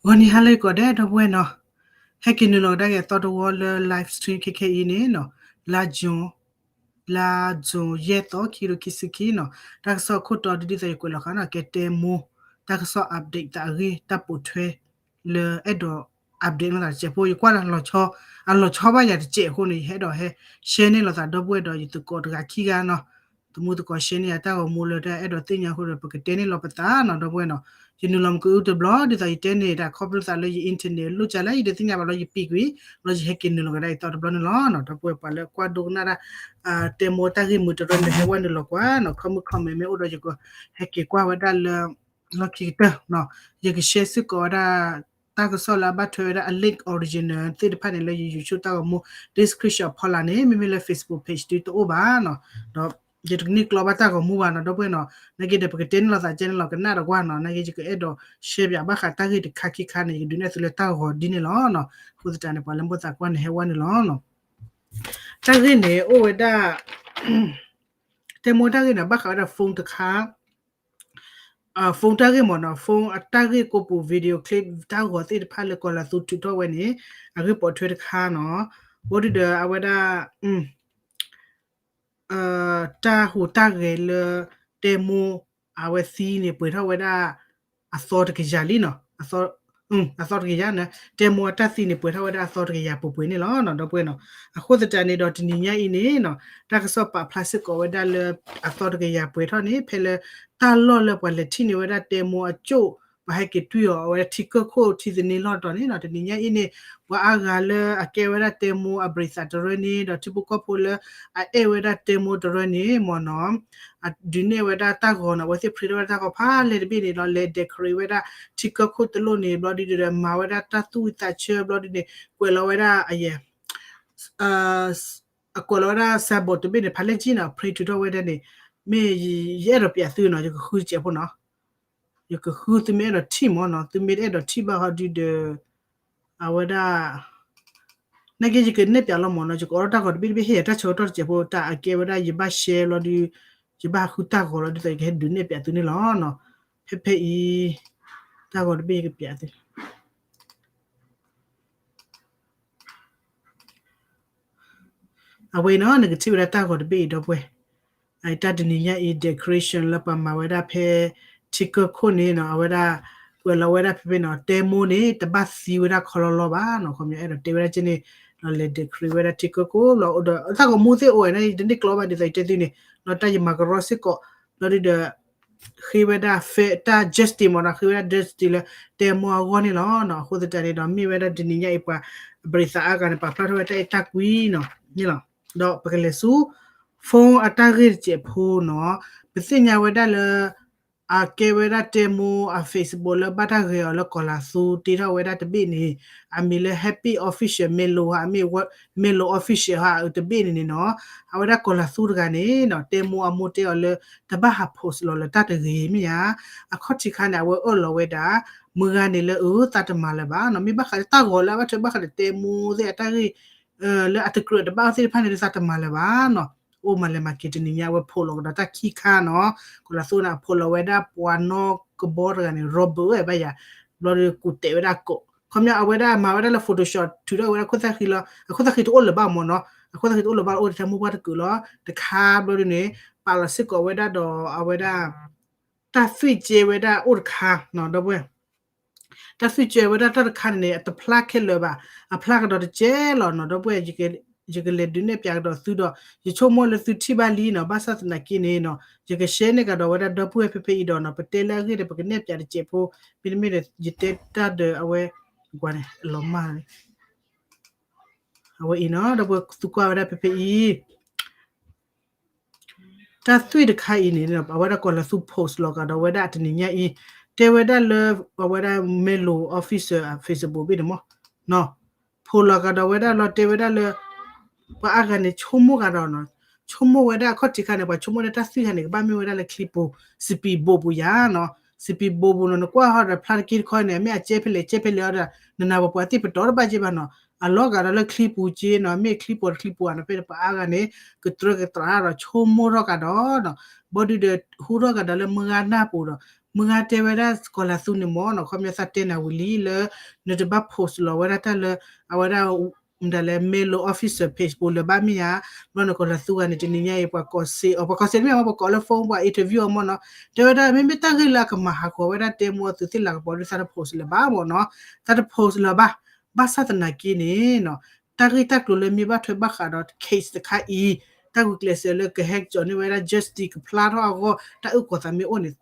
ဂီၤနံၤဟါလၢကိးဂၤဒဲး ဒီပုၢ်ဝဲၢ်နီၤ, ဟဲက့ၤနုာ်လီၤကဒါက့ၤအသီတဝီလၢ live stream ခဲခဲအံၤန့ၣ်နီၤ, လါ June လါ June ယဲၢ်သီ ခံကထိခံဆံခံနီၤ, တၢ်ကစီၣ်ခိၣ်တီဒ်သိးယကွဲးလီၤဃာ်နီၤ ကဲတဲမိၢ် တၢ်ကစီၣ် update သးအဂ့ၢ် တၢ်ပိာ်ထွဲ လၢအဲၣ်ဒိး update လိာ်သးတစဲးဖိ ယကွၢ်လၢ အလီၤဆီဘၣ်ယၤတစဲး အဃိန့ၣ် ယအဲၣ်ဒိးဟဲ share န့ၢ်လိာ်သး ဒီပုၢ်ဝဲၢ်ဒီး ယသကိးတဂၤခံဂၤနီၤ, သမူသကိး share န့ၢ်ယၤတၢ်ဂီၤမူလၢတၢ်အဲၣ်ဒိးသ့ၣ်ညါအဃိဒီး ပကတဲန့ၢ်လိာ်ပသးနီၤ ဒီပုၢ်ဝဲၢ်နီၤ, ယနုာ်လီၤမ့ၢ်ကအုတဘျီ ဒ်သိးယတဲန့ၢ်တၢ်ခီဖျိသးလၢယ internet လိၣ်ကလဲၣ် ယတသ့ၣ်ညါဘၣ်လီၤ ယပံာ်ကွံာ် လီၤယဟဲက့ၤနုာ်လီၤကဒါအသီတဘျီန့ၣ်လီၤနီၤ, ဒီပုၢ်ဝဲၢ်ပှၤလၢကွၢ်ဒိကနၣ်တၢ် တဲမိၢ်တၢ်ဂ့ၢ်မုာ်တရၢန့ၣ် ဟဲဝဲနုာ်လီၤကွၢ်နီၤ, comment comment မ့ၢ်အိၣ်ဒီးယကဟဲက့ၤကွၢ်ဝဲဒၣ်လၢ လီၢ်ခံကတၢၢ်နီၤ, ယက share စ့ၢ်ကီးဝဲဒၣ် တၢ်ကစီၣ်လၢအဘၣ်ထွဲဝဲဒၣ်အ link original သ့ၣ်တဖၣ်န့ၣ် လၢယ YouTube တၢ်ဂီၤမူ description ဖီလာ်န့ၣ် မ့မ့ၢ်လၢ Facebook page ဒုတအိၣ်ဘၣ်နီၤ, ဒီးယတန့ၢ်ကျီဘၣ်တၢ်ဂီၤမူဘၣ်နီၤ ဒီပုၢ်ဝဲၢ်နီၤ, နာ်က့ဒီး ပကတဲန့ၢ်လိာ်သးကဲန့ၣ်လီၤ ကနၣ်ဒီးကွၢ်နီၤ, နာ်က့ယကအဲၣ်ဒိး share ပၠးဘၣ်ဃးတၢ်ဂ့ၢ်တခါခံခါန့ၣ် ယကဒုးနဲၣ်သုလၢတၢ်ဂီၤဒ်န့ၣ်လီၤနီၤ, အဃိသတးန့ၣ် ပှၤလၢမိၢ်သးကွၢ်န့ၣ် ဟဲဝဲနုာ်လီၤနီၤ, တၢ်ဂ့ၢ်န့ၣ် အိၣ်ဝဲဒၣ် တဲမိၢ်တၢ်ဂ့ၢ်န့ၣ် ဘၣ်ဃးဝဲဒၣ် phone တခါ phone တၢ်ဂ့ၢ်မ့ၢ်နီၤ, phone အတၢ်ဂ့ၢ်ကိးပူၤ video clip တၢ်ဂီၤသ့ၣ်တဖၣ်လၢကီၤလၤသူထုးထီၣ်ဝဲန့ၣ် အဂ့ၢ်ပိာ်ထွဲတခါနီၤ, ဘၣ်ဒုဒီးအဝဲဒၣ် တၢ်ဟူးတၢ်ဂဲၤလၢ တဲမိၢ်အဝဲသံန့ၣ် ပှဲၤထီၣ်ဝဲဒၣ် အသီတကယၤလံနီၤ, အသီတကယၤန့ၣ် တဲမိၢ်အတၢ်သံန့ၣ် ပှဲၤထီၣ်ဝဲဒၣ်အသီတကယၤပှဲၤပှဲၤန့ၣ်လီၤနီၤ ဒီပုၢ်ဝဲၢ်နီၤ, အဃိသတးန့ၣ်ဒီးတနံၤညါအံၤန့ၣ်နီၤ, တၢ်ကစီၣ်ပာ်ဖျါစ့ၢ်ကီးဝဲဒၣ်လၢ အသီတကယၤပှဲၤထီၣ်န့ၣ် ဖဲလၢ တၢ်လီၢ်လၢပှၤလဲၤထံၣ်န့ၢ်ဝဲဒၣ်တဲမိၢ်အကၠိၣ် ပှၤဟဲက့ၤတွံၢ်အီၤအဝဲဒၣ်ထံကၢၢ်ခိၣ်ထံသန့လီၢ်တီၤန့ၣ်နီၤ, တနံၤညါအံၤန့ၣ် ပှၤအါဂၤလၢအကဲဝဲဒၣ်တဲမိၢ်အဘြံၤသးတရၢန့ၣ် ဒီးထံဖိကီၢ်ဖိလၢအအဲၣ်ဝဲဒၣ်တဲမိၢ်တရၢန့ၣ်မ့ၢ်နီၤ အဒုးနဲၣ်ဝဲဒၣ်တၢ်ဂီၤနီၤ, အဝဲသ့ၣ် print ထီၣ်ဝဲဒၣ်တၢ်ဂီၤဖးလဲၢ်တဘ့ၣ်န့ၣ်ဒီး လဲၤ decorate ဝဲဒၣ်ထံကၢၢ်ခိၣ်တလိၣ်န့ၣ် ဘျီဒုဒီး မၤဝဲဒၣ်တၢ်သူၣ်ဝံသးဆၢ ဘျီဒုန့ၣ် ကွဲးလီၤဝဲဒၣ်အယဲၢ် အကွဲးလီၤဝဲဒၣ် symbol တဘ့ၣ်န့ၣ် ဖးလဲၢ်ကံနီၤ print ထုးထီၣ်ဝဲဒၣ်န့ၣ် မ့ၢ်ယအဲၣ်ဒိးပၠးသုနီၤ ယကဃုတစဲးဖိနီၤ, ယကဃု သုမ့ၢ်အဲၣ်ဒိးထံၣ်မ့ၢ်နီၤ, သုမ့ၢ်တအဲၣ်ဒိးထံၣ်ဘၣ်ဟီဒုဒီး အဝဲဒၣ် နာ်က့ယကနဲၣ်ပၠးလီၤမ့ၢ်နီၤ, ယကအိးထီၣ်တၢ်ဂီၤတဘ့ၣ်တဘ့ၣ် ဟ့ၣ်ယၤတၢ်ဆၢကတီၢ်တစဲးဖိ တၢ်အကဲဝဲဒၣ် ယဘၣ် share လီၤဒု ယဘၣ်ဟးဃုတၢ်ဂီၤလီၤဒ်သိး ယကဟဲဒုးနဲၣ်ပၠးသုန့ၣ်လီၤနီၤ, ဖဲဖဲအံၤ တၢ်ဂီၤတဘ့ၣ်ယကပၠးသု အဝဲအံၤနီၤ နကထံၣ်ဝဲဒၣ်တၢ်ဂီၤတဘ့ၣ်အံၤ ဒီပုၢ်ဝဲၢ်, အတၢ်တနံၤညါအံၤ decoration လၢပှၤမၤဝဲဒၣ်ဖဲ ထံကၢၢ်ခိၣ်န့ၣ်နီၤ အဝဲဒၣ် ကွဲးလီၤဝဲဒၣ်ဖဲဖဲနီၤ တဲမိၢ်န့ၣ် တဘၣ်သံဝဲဒၣ်ခီလီလီဘၣ်နီၤ, ခီပညီအဲၣ်ဒိးတဲဝဲဒၣ်က့န့ၣ် လီၤလဲၤ decorate ဝဲဒၣ်ထံကၢၢ်ခိၣ်လီၤ, အိၣ်ဒီးတၢ်ဂီၤမူသ့ၣ်အိၣ်ဝဲန့ၣ် ယတန့ၢ်ကျီဘၣ်ဒ်သိးယတဲသုန့ၣ် လီၤတၢ်ယမၤကရီစ့ၢ်ကီး လီၤဒုဒီး ဃ့ဝဲဒၣ် ဖဲတၢ် justice မ့ၢ်နီၤ ဃ့ဝဲဒၣ် justice လၢတဲမိၢ်အဂီၢ်န့ၣ်လီၤနီၤ, အဃိသတးန့ၣ်ဒီး မ့ၢ်ဝဲဒၣ်တနံၤညါအံၤပှၤ အဘြံၤသးအါဂၤန့ၣ် ပာ်ဖျါထီၣ်ဝဲတၢ်အဲၣ်တၢ်ကွံနီၤ န့ၣ်လီၤ, ဒီးပကလဲၤဆူ phone အတၢ်ဂ့ၢ်တစဲးဖိနီၤ, ပသ့ၣ်ညါဝဲဒၣ်လၢ အကဲဝဲဒၣ်တဲမိၢ်အ Facebook လၢဘၣ်တၢ်ဂဲၤအီၤလၢကီၤလၤသူတ့ထီၣ်ဝဲဒၣ်တဘ့ၣ်န့ၣ် အမံၤလၢ Happy Official Melo ဟါ အမ့ၢ် Melo Official ဟါ အတဘ့ၣ်န့ၣ်န့ၣ်နီၤ, အဝဲဒၣ်ကီၤလၤသူတဂၤန့ၣ်နီၤ တဲမိၢ်အမိၢ်တဲအီၤလၢ တဘၣ်ဟး post လီၤလၢတၢ်တဂ့ၤမ့ၢ်ဧါ, အခီၣ်ထံးခါန့ၣ် အဝဲအၢၣ်လီၤဝဲဒၣ် မုၢ်ဂၤန့ၣ်လၢအ သးတမၤလၢၤဘၣ်နီၤ, မ့ၢ်ဘၣ်ဃးလၢတၢ်ဂီၤလၢအဘၣ်ထွဲဘၣ်ဃးဒီးတဲမိၢ်သ့ၣ်အတၢ်ဂ့ၢ် လၢအတကြၢးတဘၣ်အီၤသ့ၣ်တဖၣ်န့ၣ် လၢသးတမၤလၢၤဘၣ်နီၤ, အိၣ်မၤလဲၤမၤက့ၤတနံၤညါ အဝဲ post လီၤကဒီးတၢ်ခံခါနီၤ, ကီၤလၤသူန့ၣ် အ post လီၤဝဲဒၣ်ပှၤနီၣ်ကဘီတဂၤန့ၣ် Robert ဝဲဘၣ်ယၤ, ဘျီဒီးကူးတဲာ်ဝဲဒၣ်ကိး ခီပညီအဝဲဒၣ်မၤဝဲဒၣ်လၢ Photoshop ထုးထီၣ်ဝဲဒၣ်ခိၣ်သၣ်ဃံလီၤ, အခိၣ်သၣ်ဃံတအိၣ်လၢၤဘၣ်မ့ၢ်နီၤ, အခိၣ်သၣ်ဃံတအိၣ်လၢၤဘၣ် အိၣ်ထဲမိၢ်ပှၢ်တကုာ်လီၤ, တခါဘျီဒုန့ၣ် ပာ်လီၤစ့ၢ်ကီးဝဲဒၣ်ဒီးအဝဲဒၣ် တၢ်သွံၣ်ကဲဝဲဒၣ်အိၣ်တခါနီၤ ဒီပုၢ်ဝဲၢ် တၢ်သွံၣ်ကဲဝဲဒၣ်တၢ်တခါန့ၣ်န့ၣ် အတဖျါခဲလၢာ်ဘၣ်, အဖျါကဒီးတကဲလီၤနီၤ ဒီပုၢ်ဝဲၢ်, ယကလဲၤဒုးနဲၣ်ပၠးကဒီးသုဒီး ယဆိကမိၣ်လၢသုထံၣ်ဘၣ်လံနီၤ, ဘၣ်ဆၣ်သနာ်က့န့ၣ်နီၤ ယက share န့ၢ်ကဒီးဝဲဒၣ်ဒီပုၢ်ဝဲၢ်ဖဲဖဲအံၤဒီးနီၤ, ပတဲလၢအဂ့ၢ်ဒီး ပကနဲၣ်ပၠးတစဲးဖိ, မ့တမ့ၢ်ဒီး ယတဲတၢ်ဒီးအဝဲ ကွၢ်န့ၣ် အလီၤမၢ် အဝဲအံၤနီၤ ဒီပုၢ်ဝဲၢ်သုကွၢ်ဝဲဒၣ်ဖဲဖဲအံၤ တၢ်သွံၣ်တခါအံၤန့ၣ် အဝဲဒၣ်ကီၤလၤသူ post လီၤကဒီးဝဲဒၣ်တနံၤညါအံၤ, တဲဝဲဒၣ်လၢ အဝဲဒၣ် Melo Official Facebook ဘ့ၣ်န့ၣ်မ့ၢ် post လီၤကဒီးဝဲဒၣ်လီၤ တဲဝဲဒၣ်လၢ ပှၤအါဂၤန့ၣ် ဆိကမိၣ်ကဒီးနီၤ, ဆိကမိၣ်ဝဲဒၣ်အခီၣ်ထံးခါန့ၣ် ပှၤဆိကမိၣ်ဝဲဒၣ်တၢ်သွံၣ်ခါန့ၣ် ကဘၣ်မ့ၢ်ဝဲဒၣ်လၢချံပူၤ စပံးဘိးပူၤယါနီၤ, စပံးဘိးပူၤနီၤ နကွၢ်ဟီဒီးဖျါတက့ၢ်တခီန့ၣ် မ့ၢ်အကဲဖဲလဲၣ်ကဲဖဲလဲၣ်အီၤဒီး နနၢ်ပှၤပှၤသ့ၣ်ပတီၢ်တဘၣ်က့ဘၣ်နီၤ, အလီၤဂာ်ဒီးလၢချံပူၤက့နီၤ, မ့ၢ်ချံပူၤတချံပူၤဧါနီၤ, ဖဲပှၤအါဂၤန့ၣ် ကတြၢကတြးဒီးဆိကမိၣ်ထီၣ်ကဒီးနီၤ, ဘီဒုဒီးဟူထီၣ်ကဒီးလၢမုၢ်ဂၤနၢ်ပူၤဒီး မုၢ်ဂၤတဲဝဲဒၣ်ကီၤလၤသူန့ၣ်မ့ၢ်နီၤ ခီပညီသးတဲနၤဝံၤလံလၢ နတဘၣ် post လီၤဝဲဒၣ်တၢ်လၢ အဝဲဒၣ် မတၤလဲၣ် Menlo official page ပူၤလၢၤဘၣ်မ့ၢ်ဧါ, ဘျီန့ၣ်ကီၤလၤသူဂၤန့ၣ် တနံၤညါအံၤ ပှၤကိးစ့အီၤ ပှၤကိးစ့မ့ၢ်ဧါ ပှၤကိးလၢ phone ပှၤ interview အီၤမ့ၢ်နီၤ, တဲဝဲဒၣ် မ့မ့ၢ်တၢ်ဂ့ၢ်လၢအကမၤဟးဂီၤဝဲဒၣ်တဲမိၢ်အသုးသ့ၣ်လၤကပီၤဒ်သးတ post လၢၤဘၣ်မ့ၢ်နီၤ, သးတ post လၢၤဘၣ်, ဘၣ်ဆၣ်သနာ်က့န့ၣ်နီၤ တၢ်ဂ့ၢ်တၢ်ကျိၤလၢမ့ၢ်ဘၣ်ထွဲဘၣ်ဃးဒီး case တခါအံၤ တၢ်ဂုာ်ကျဲးစၢးလၢကဟဲကၠီၤန့ၢ်ဝဲဒၣ် justice ကဖျါထီၣ်အဂီၢ် တၢ်အုၣ်ကီၤသးမ့ၢ်အိၣ်န့ၣ်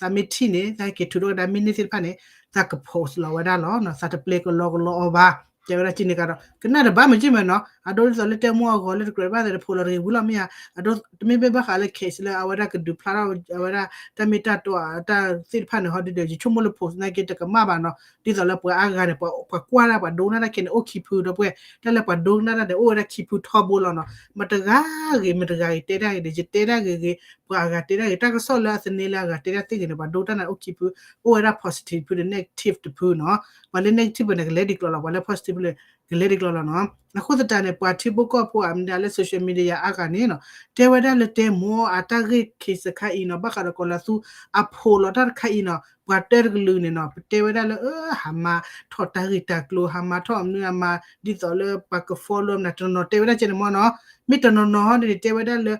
သးမ့ၢ်ထံၣ်န့ၣ် သးက့ၤထုးထီၣ်ကဒါမ့ၢ်န့ၢ်သ့ၣ်တဖၣ်န့ၣ် သးက post လီၤဝဲဒၣ်လီၤ, သးတပျဲကလီကလီအီၤဘၣ်, တဲဝဲဒၣ်က့န့ၣ်ကဒီး ကနၣ်တဘၣ်မ့ၢ်က့မ့ၢ်နီၤ, အဒိဒ်သိးလၢတဲမိၢ်အဂီၤလၢတကြၢးဘၣ်သးတ post လီၤတဂ့ၤဝံၤလီၤမ့ၢ်ဧါ, အဒိ တမ့ၢ်ဘၣ်ဃးလၢ case လၢအဝဲဒၣ်ကဒုးဖျါထီၣ် အဝဲဒၣ်တၢ်မ့ၢ်တၢ်တီအတၢ်သ့ၣ်တဖၣ်န့ၣ် ဟီဒ်ဒီး ယဆိကမိၣ်လၢ post နာ်က့တကမၣ်ဘၣ်နီၤ, ဒ်သိးလၢပှၤအါဂၤန့ၣ် ပှၤကွၢ်တၢ်ပှၤဒိကနၣ်တၢ်ခဲန့ၣ် အိၣ်ခံဖုဒီးပှဲၤ, တၢ်လၢပှၤဒိကနၣ်တၢ်န့ၣ် အိၣ်ဝဲဒၣ်ခံဖုထီဘိလီၤနီၤ, မတဂၤဂ့ၤ မတဂၤဂ့ၤတဲတၢ်ဂ့ၤဒီး ယတဲတၢ်ဂ့ၤဂ့ၤ ပှၤအဂၤတဲတၢ်ဂ့ၤ တၢ်ကစီၣ်လၢအသန့လၢအဂၤတဲတၢ်သ့ၣ်ဂ့ၤန့ၣ် ပှၤဒိတၢ်န့ၣ်အိၣ်ခံဖု, အိၣ်ဝဲဒၣ် positive တဖုဒီး negative တဖုနီၤ, ပှၤလၢ negative န့ၣ် ကလဲၤဒ်ကျိၤလီၤ, ပှၤလၢ positive လၢ ကလဲၤဒ်ကျိၤလီၤနီၤ, အဃိသတးန့ၣ် ပှၤထံဖိကီၢ်ဖိအမ့ၢ်ဒၣ်လၢ social media အါဂၤန့ၣ်နီၤ, တဲဝဲဒၣ်လၢတဲမိၢ်အတၢ်ဂ့ၢ် case တခါအံၤနီၤ, ဘၣ်ဃးဒီးကီၤလၤသူအ post လီၤတၢ်တခါအံၤနီၤ, ပှၤတဲတကလုာ်န့ၣ်နီၤ, ပတဲဝဲဒၣ်လၢ အ ဟးမၤထီၣ်တၢ်ဂ့ၢ်တၢ်ကျိၤ ဟးမၤထီၣ်မနုၤအမၤ ဒ်သိးလၢပှၤက follow မနုၤ တနီၤနီၤတဲဝဲဒၣ်ကဲန့ၣ်မ့ၢ်နီၤ, မ့ၢ်တနီၤနီၤဟီန့ၣ် တဲဝဲဒၣ်လၢ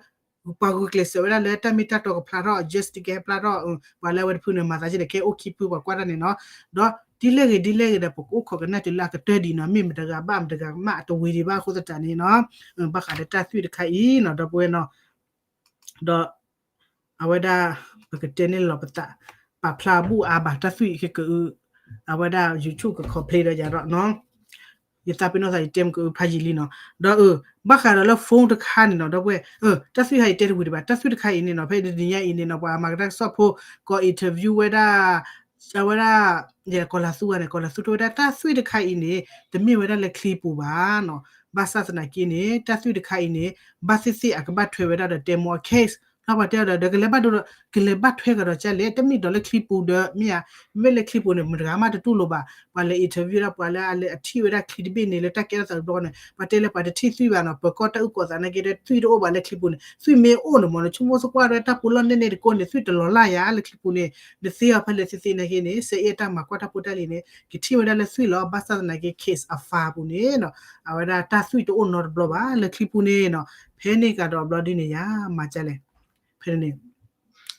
ပှၤဂုာ်ကျဲးစၢးဝဲဒၣ်လၢတၢ်မ့ၢ်တၢ်တီကဖျါထီၣ် justice ကဟဲဖျါထီၣ်, ပှၤလၢအဝဲတဖုန့ၣ် မၤသးကဲန့ၣ် ကဟဲအိၣ်ခံဖုပှၤကွၢ်တၢ်န့ၣ်နီၤ, ဒီးဒ်လဲၣ်ဂ့ၤဒ်လဲၣ်ဂ့ၤဒီး ပကအိၣ်ခိးကနၣ်တုၤလၢအကတၢၢ်ဒံးနီၤ, မ့ၢ်မတဂၤဘၣ်မတဂၤမးအတဝံၤဒံးဘၣ်အဃိသတးန့ၣ်နီၤ, ဘၣ်ဃးဒီးတၢ်သွံၣ်တခါအံၤနီၤ ဒီပုၢ်ဝဲၢ်နီၤ, ဒီး အဝဲဒၣ် ပကတဲန့ၢ်လီၤပသး ပာ်ဖျါဘူၣ်အါဘၣ်တၢ်သွံၣ်ကကအု, အဝဲဒၣ် YouTube က complain ဒီးယၤဒီးနီၤ, ယသးပ့ၤနီၣ်သးယတဲမ့ၢ်ကအုဖးယံာ်လံနီၤ, ဒီးအ ဘၣ်ဃးဒီးလၢ phone တခါန့ၣ်နီၤ ဒီပုၢ်ဝဲၢ်, တၢ်သွံၣ်တခါအံၤတဲတဝံၤဒံးဘၣ်, တၢ်သွံၣ်တခါအံၤန့ၣ်နီၤ ဖဲတနံၤညါအံၤန့ၣ်နီၤ ပှၤမၤကတၢ်ကစီၣ်ဖိ ကိး interview ဝဲဒၣ် အဝဲဒၣ် ကီၤလၤသူဂၤန့ၣ် ကီၤလၤသူတဲဝဲဒၣ် တၢ်သွံၣ်တခါအံၤန့ၣ် တမ့ၢ်ဝဲဒၣ်လၢချံပူၤဘၣ်နီၤ, ဘၣ်ဆၣ်သနာ်က့န့ၣ် တၢ်သွံၣ်တခါအံၤန့ၣ် ဘၣ်သ့ၣ်သ့ၣ်အကဘၣ်ထွဲဝဲဒၣ်ဒီးတဲမိၢ်အ case လီၤ, ပှၤတဲဒီး ဒီးကလဲၤဘၣ်ဒိဒီး ကလဲၤဘၣ်ထွဲကဒီးကလဲၣ်, တမ့ၢ်ဒီးလၢချံပူၤဒီး မ့ၢ်ဧါ, မ့မ့ၢ်လၢချံပူၤန့ၣ် မတဂၤမးတတူၢ်လိာ်ဘၣ်, ပှၤလဲၤ interview ဒီးပှၤလၢအလဲၤအထံၣ်ဝဲဒၣ်ချံတဘ့ၣ်န့ၣ် လၢတၢ်ကဲထီၣ်သးတဘျီန့ၣ် ပှၤတဲလၢပှၤတထံၣ်သွံၣ်ဘၣ်နီၤ, ပၢၤကီၢ်တၢ်အုၣ်ကီၤသးနာ်က့ဒီး သွံၣ်တအိၣ်ဘၣ်လၢချံပူၤန့ၣ်, သွံၣ်မ့ၢ်အိၣ်န့ၣ်မ့ၢ်နီၤ ဆိကမိၣ်သကွၢ်ဒီးတၢ်ပူၤလီၢ်န့ၣ်န့ၣ်တကိးန့ၣ် သွံၣ်တလီၤလၢ်ယၤလၢချံပူၤန့ၣ်, နသ့အီၤဖဲလဲၣ်သ့သ့နာ်က့န့ၣ် စဲအ့ၣ်တၢ်မၤကွၢ်တၢ်ဖိတၢ်လံၤန့ၣ် ကထံၣ်ဝဲဒၣ်လၢသွံၣ်လီၤ, ဘၣ်ဆၣ်သနာ်က့ case အ file ပူၤန့ၣ်နီၤ အဝဲဒၣ်တၢ်သွံၣ်တအိၣ်နီတဘျီဘၣ်လၢချံပူၤန့ၣ်နီၤ, ဖဲန့ၣ်ကဒီးဘျီဒ်န့ၣ်ယၤ မၤကလဲၣ်, ဖဲန့ၣ်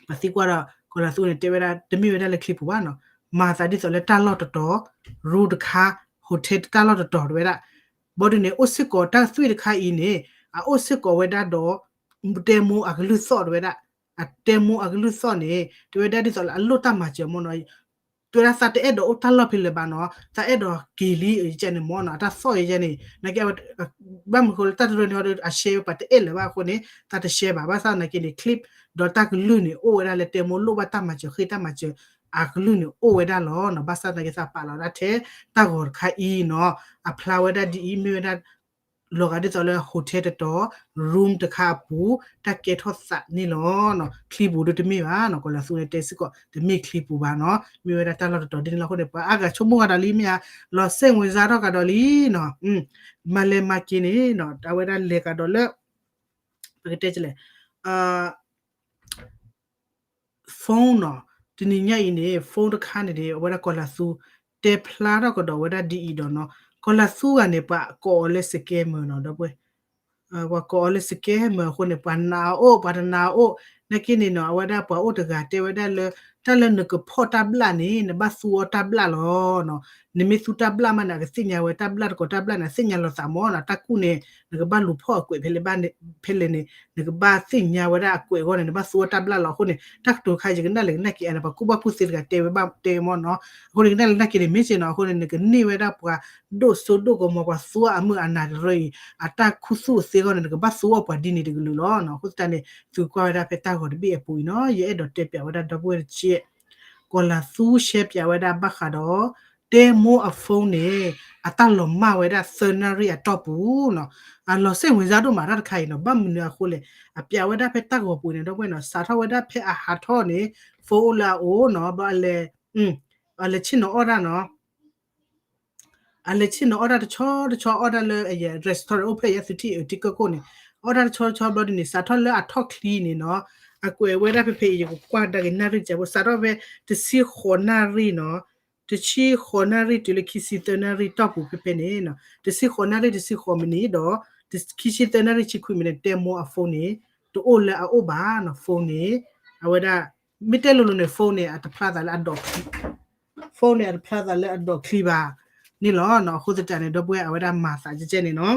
ပှၤသံကွၢ်ဒီး ကီၤလၤသူန့ၣ် တဲဝဲဒၣ် တမ့ၢ်ဝဲဒၣ်လၢချံပူၤဘၣ်နီၤ, မၤသးဒ်သိးလၢတၢ်လီၢ်တတီၤ room တခါ hotel တၢ်လီၢ်တတီၤတဝဲဒၣ်, ဘျီဒ်န့ၣ် အိၣ်စ့ၢ်ကီးတၢ်သွံၣ်တခါအံၤန့ၣ် အအိၣ်စ့ၢ်ကီးဝဲဒၣ်ဒီး တဲမိၢ်အကလုၢ်သီၣ်တဝဲဒၣ်, အတဲမိၢ်အကလုၢ်သီၣ်န့ၣ် တဝဲဒၣ်ဒ်သိးလၢအလိၣ်တၢ်မၤစၢၤမ့ၢ်နီၤ တဲဝဲဒၣ်သးတအဲၣ်ဒိးအိၣ်တၢ်လီၢ်ဖဲလၢၤဘၣ်နီၤ, သးအဲၣ်ဒိးက့ၤလံ ယကဲန့ၣ်မ့ၢ်နီၤ, အတၢ်သီၣ်ယဲန့ၣ် နာ်က့ ဘၣ်မနုၤဃိလၢတၢ်တရၢန့ၣ် အရှဲပှၤတအဲၣ်လၢၤဘၣ်အဃိန့ၣ် သးတရှဲဘၣ်, ဘၣ်ဆၣ်သနာ်က့န့ၣ် clip ဒီးတၢ်ကလုၢ်န့ၣ် အိၣ်ဝဲဒၣ်လၢတဲမိၢ်လိၣ်ဘၣ်တၢ်မၤစၢၤ ဃ့တၢ်မၤစၢၤ အကလုၢ်န့ၣ်အိၣ်ဝဲဒၣ်လီၤနီၤ, ဘၣ်ဆၣ်သနာ်က့ သးပာ်လီၤဒၣ်ထဲတၢ်ဂီၤတခါအံၤနီၤ, အဖျါဝဲဒၣ်ဒ်အံၤ မ့ၢ်ဝဲဒၣ် လီၤဂာ်ဒ်သိးလၢ hotel တတီၤ room တခါအပူၤ တၢ်ကဲထီၣ်သးန့ၣ်လီၤ. ချံပူၤဒ်တမ့ၢ်ဘၣ်နီၤ, ကီၤလၤသူန့ၣ်တဲစ့ၢ်ကီး တမ့ၢ်ချံပူၤဘၣ်နီၤ, မ့ၢ်ဝဲဒၣ်တၢ်လီၢ်တတီၤဒ်န့ၣ်လီၤ. အဃိန့ၣ် ပှၤအါဂၤဆိကမိၣ်ဂၤဒီးလံမ့ၢ်ဧါ, လီၤစဲၣ်ဝဲစါထီၣ်ဂၤဒီးလံနီၤ, မၤလဲၤမၤက့ၤန့ၣ်နီၤ, အဝဲဒၣ်လဲၤဂၤဒီးလၢ ပကတဲလဲၣ် phone နီၤ, တနံၤညါအံၤန့ၣ် phone တခါန့ၣ်န့ၣ် အဝဲဒၣ်ကီၤလၤသူ တဲဖျါထီၣ်ကဒီးဝဲဒၣ်ဒ်အံၤဒီးနီၤ, ကီၤလၤသူဂၤန့ၣ် ပှၤကိးအီၤလၢ scammer နီၤ, ဒီပုၢ်ဝဲၢ်, ပှၤကိးအီၤလၢ scammer အဃိန့ၣ် ပှၤနာ်အီၤအိၣ် ပှၤတနာ်အီၤအိၣ်, နာ်က့န့ၣ်နီၤ အဝဲဒၣ်ပှၤအိၣ်တဂၤတဲဝဲဒၣ်လၢ တၢ်လၢနကဖီၣ်တၢ်ဘျၣ်န့ၣ် နဘၣ်သူအီၤတၢ်ဘျၣ်လီၤနီၤ, နမ့ၢ်သူတၢ်ဘျၣ်မးန့ၣ် အကသ့ၣ်ညါဝဲတၢ်ဘျၣ်တကိးတၢ်ဘျၣ်န့ၣ် အသ့ၣ်ညါလီၤသးမးနီၤ, တၢ်ကူၣ်န့ၣ် နကဘၣ်လူၤဖီၣ်အကွဲးဖဲလဲၣ်ဘၣ် ဖဲလဲၣ်န့ၣ် နကဘၣ်သ့ၣ်ညါဝဲဒၣ်အကွဲးအဂီၢ်န့ၣ် နဘၣ်သူအီၤတၢ်ဘျၣ်လီၤ. အဃိန့ၣ် တၢ်ကတိၤတခါ ယကနၣ်လဲၣ်ကနၣ်က့ၤအါန့ၣ် ပှၤကူၣ်ဘၣ်ကူၣ်သ့တဂၤတဲဝဲဘၣ်တဲမးနီၤ, အဃိန့ၣ် ကနၣ်လဲၣ်ကနၣ်က့ၤန့ၣ် မ့ၢ်စ့ၢ်နီၤ, အဃိန့ၣ် နကန့ၢ်ဝဲဒၣ်ပှၤဒိၣ်စိဒိၣ်ကမီၤ ပှၤသူအီၤအမုၢ်အနၤတရၢအံၤ အတၢ်ခူသူၣ်အသ့အဂီၢ်န့ၣ် နကဘၣ်သူအီၤပှၤဒ်န့ၣ်တကလုာ်လီၤ. အဃိသတးန့ၣ် သုကွၢ်ဝဲဒၣ်ဖဲတၢ်ဂီၤတဘ့ၣ်အပူၤအံၤနီၤ, ယအဲၣ်ဒိးတဲပၠးဝဲဒၣ်ဒီပုၢ်ဝဲၢ်တက့ၢ် ကီၤလၤသူရှဲပၠးဝဲဒၣ်ဘၣ်ဃးဒီး တဲမိၢ်အ phone န့ၣ် အတၢ်လီၤမၢ်ဝဲဒၣ်သၢနၣ်ရံၣ်အတီၢ်ပူၤနီၤ, အလီၤစဲၣ်ဝဲစါဒိၣ်မးတၢ်တခါအံၤနီၤ, ဘၣ်မနုၤအဃိလဲၣ်, အပၠးဝဲဒၣ်ဖဲတၢ်ဂီၤပူၤန့ၣ် ဒီပုၢ်ဝဲၢ်နီၤ, စးထီၣ်ဝဲဒၣ်ဖဲအဟးထီၣ်န့ၣ် phone အိၣ်လၢအအိၣ်နီၤ, ဘျီအလဲၤ အလဲၤဆ့ၣ်နီၤအီၣ်တၢ်နီၤ အလဲၤဆ့ၣ်နီၤအီၣ်တၢ်တဆီတဆီ အီၣ်တၢ်လၢ restaurant အိၣ်ဖျဲၣ်ယဲသုထံၣ်အထံကၢၢ်ခိၣ်န့ၣ်, အီၣ်တၢ်တဆီတဆီဘျီဒ်န့ၣ် စးထီၣ်လၢအထီၣ်ချံန့ၣ်နီၤ, အကွဲးဝဲဒၣ်ဖဲဖဲအံၤ ယကကွၢ်ကဒါက့ၤနၣ်ရံၣ်ကဲဖိ စးထီၣ်ဖဲတဆံဃိးနၣ်ရံၣ်နီၤ, တဆံဃိးနၣ်ရံၣ်တုၤလၢခံဆံသၢနၣ်ရံၣ်တီၢ်ပူၤဖဲဖဲန့ၣ်နီၤ, တဆံဃိးနၣ်ရံၣ် တဆံဃိးမံးနံးဒီး ခံဆံသၢနၣ်ရံၣ် ဆံခွံမံးနံး တဲမိၢ်အ phone န့ၣ် တအိၣ်လၢအအိၣ်ဘၣ်နီၤ, phone န့ၣ် အဝဲဒၣ် မ့ၢ်တဲလိၤလိၤန့ၣ် phone န့ၣ် အတဖျါသးလၢအဒိးချံ phone န့ၣ် အတဖျါသးလၢအဒိးချံဘၣ်န့ၣ်လီၤ. အဃိသတးန့ၣ် ဒီပုၢ်ဝဲၢ် အဝဲဒၣ်မၤသးကဲကဲန့ၣ်နီၤ.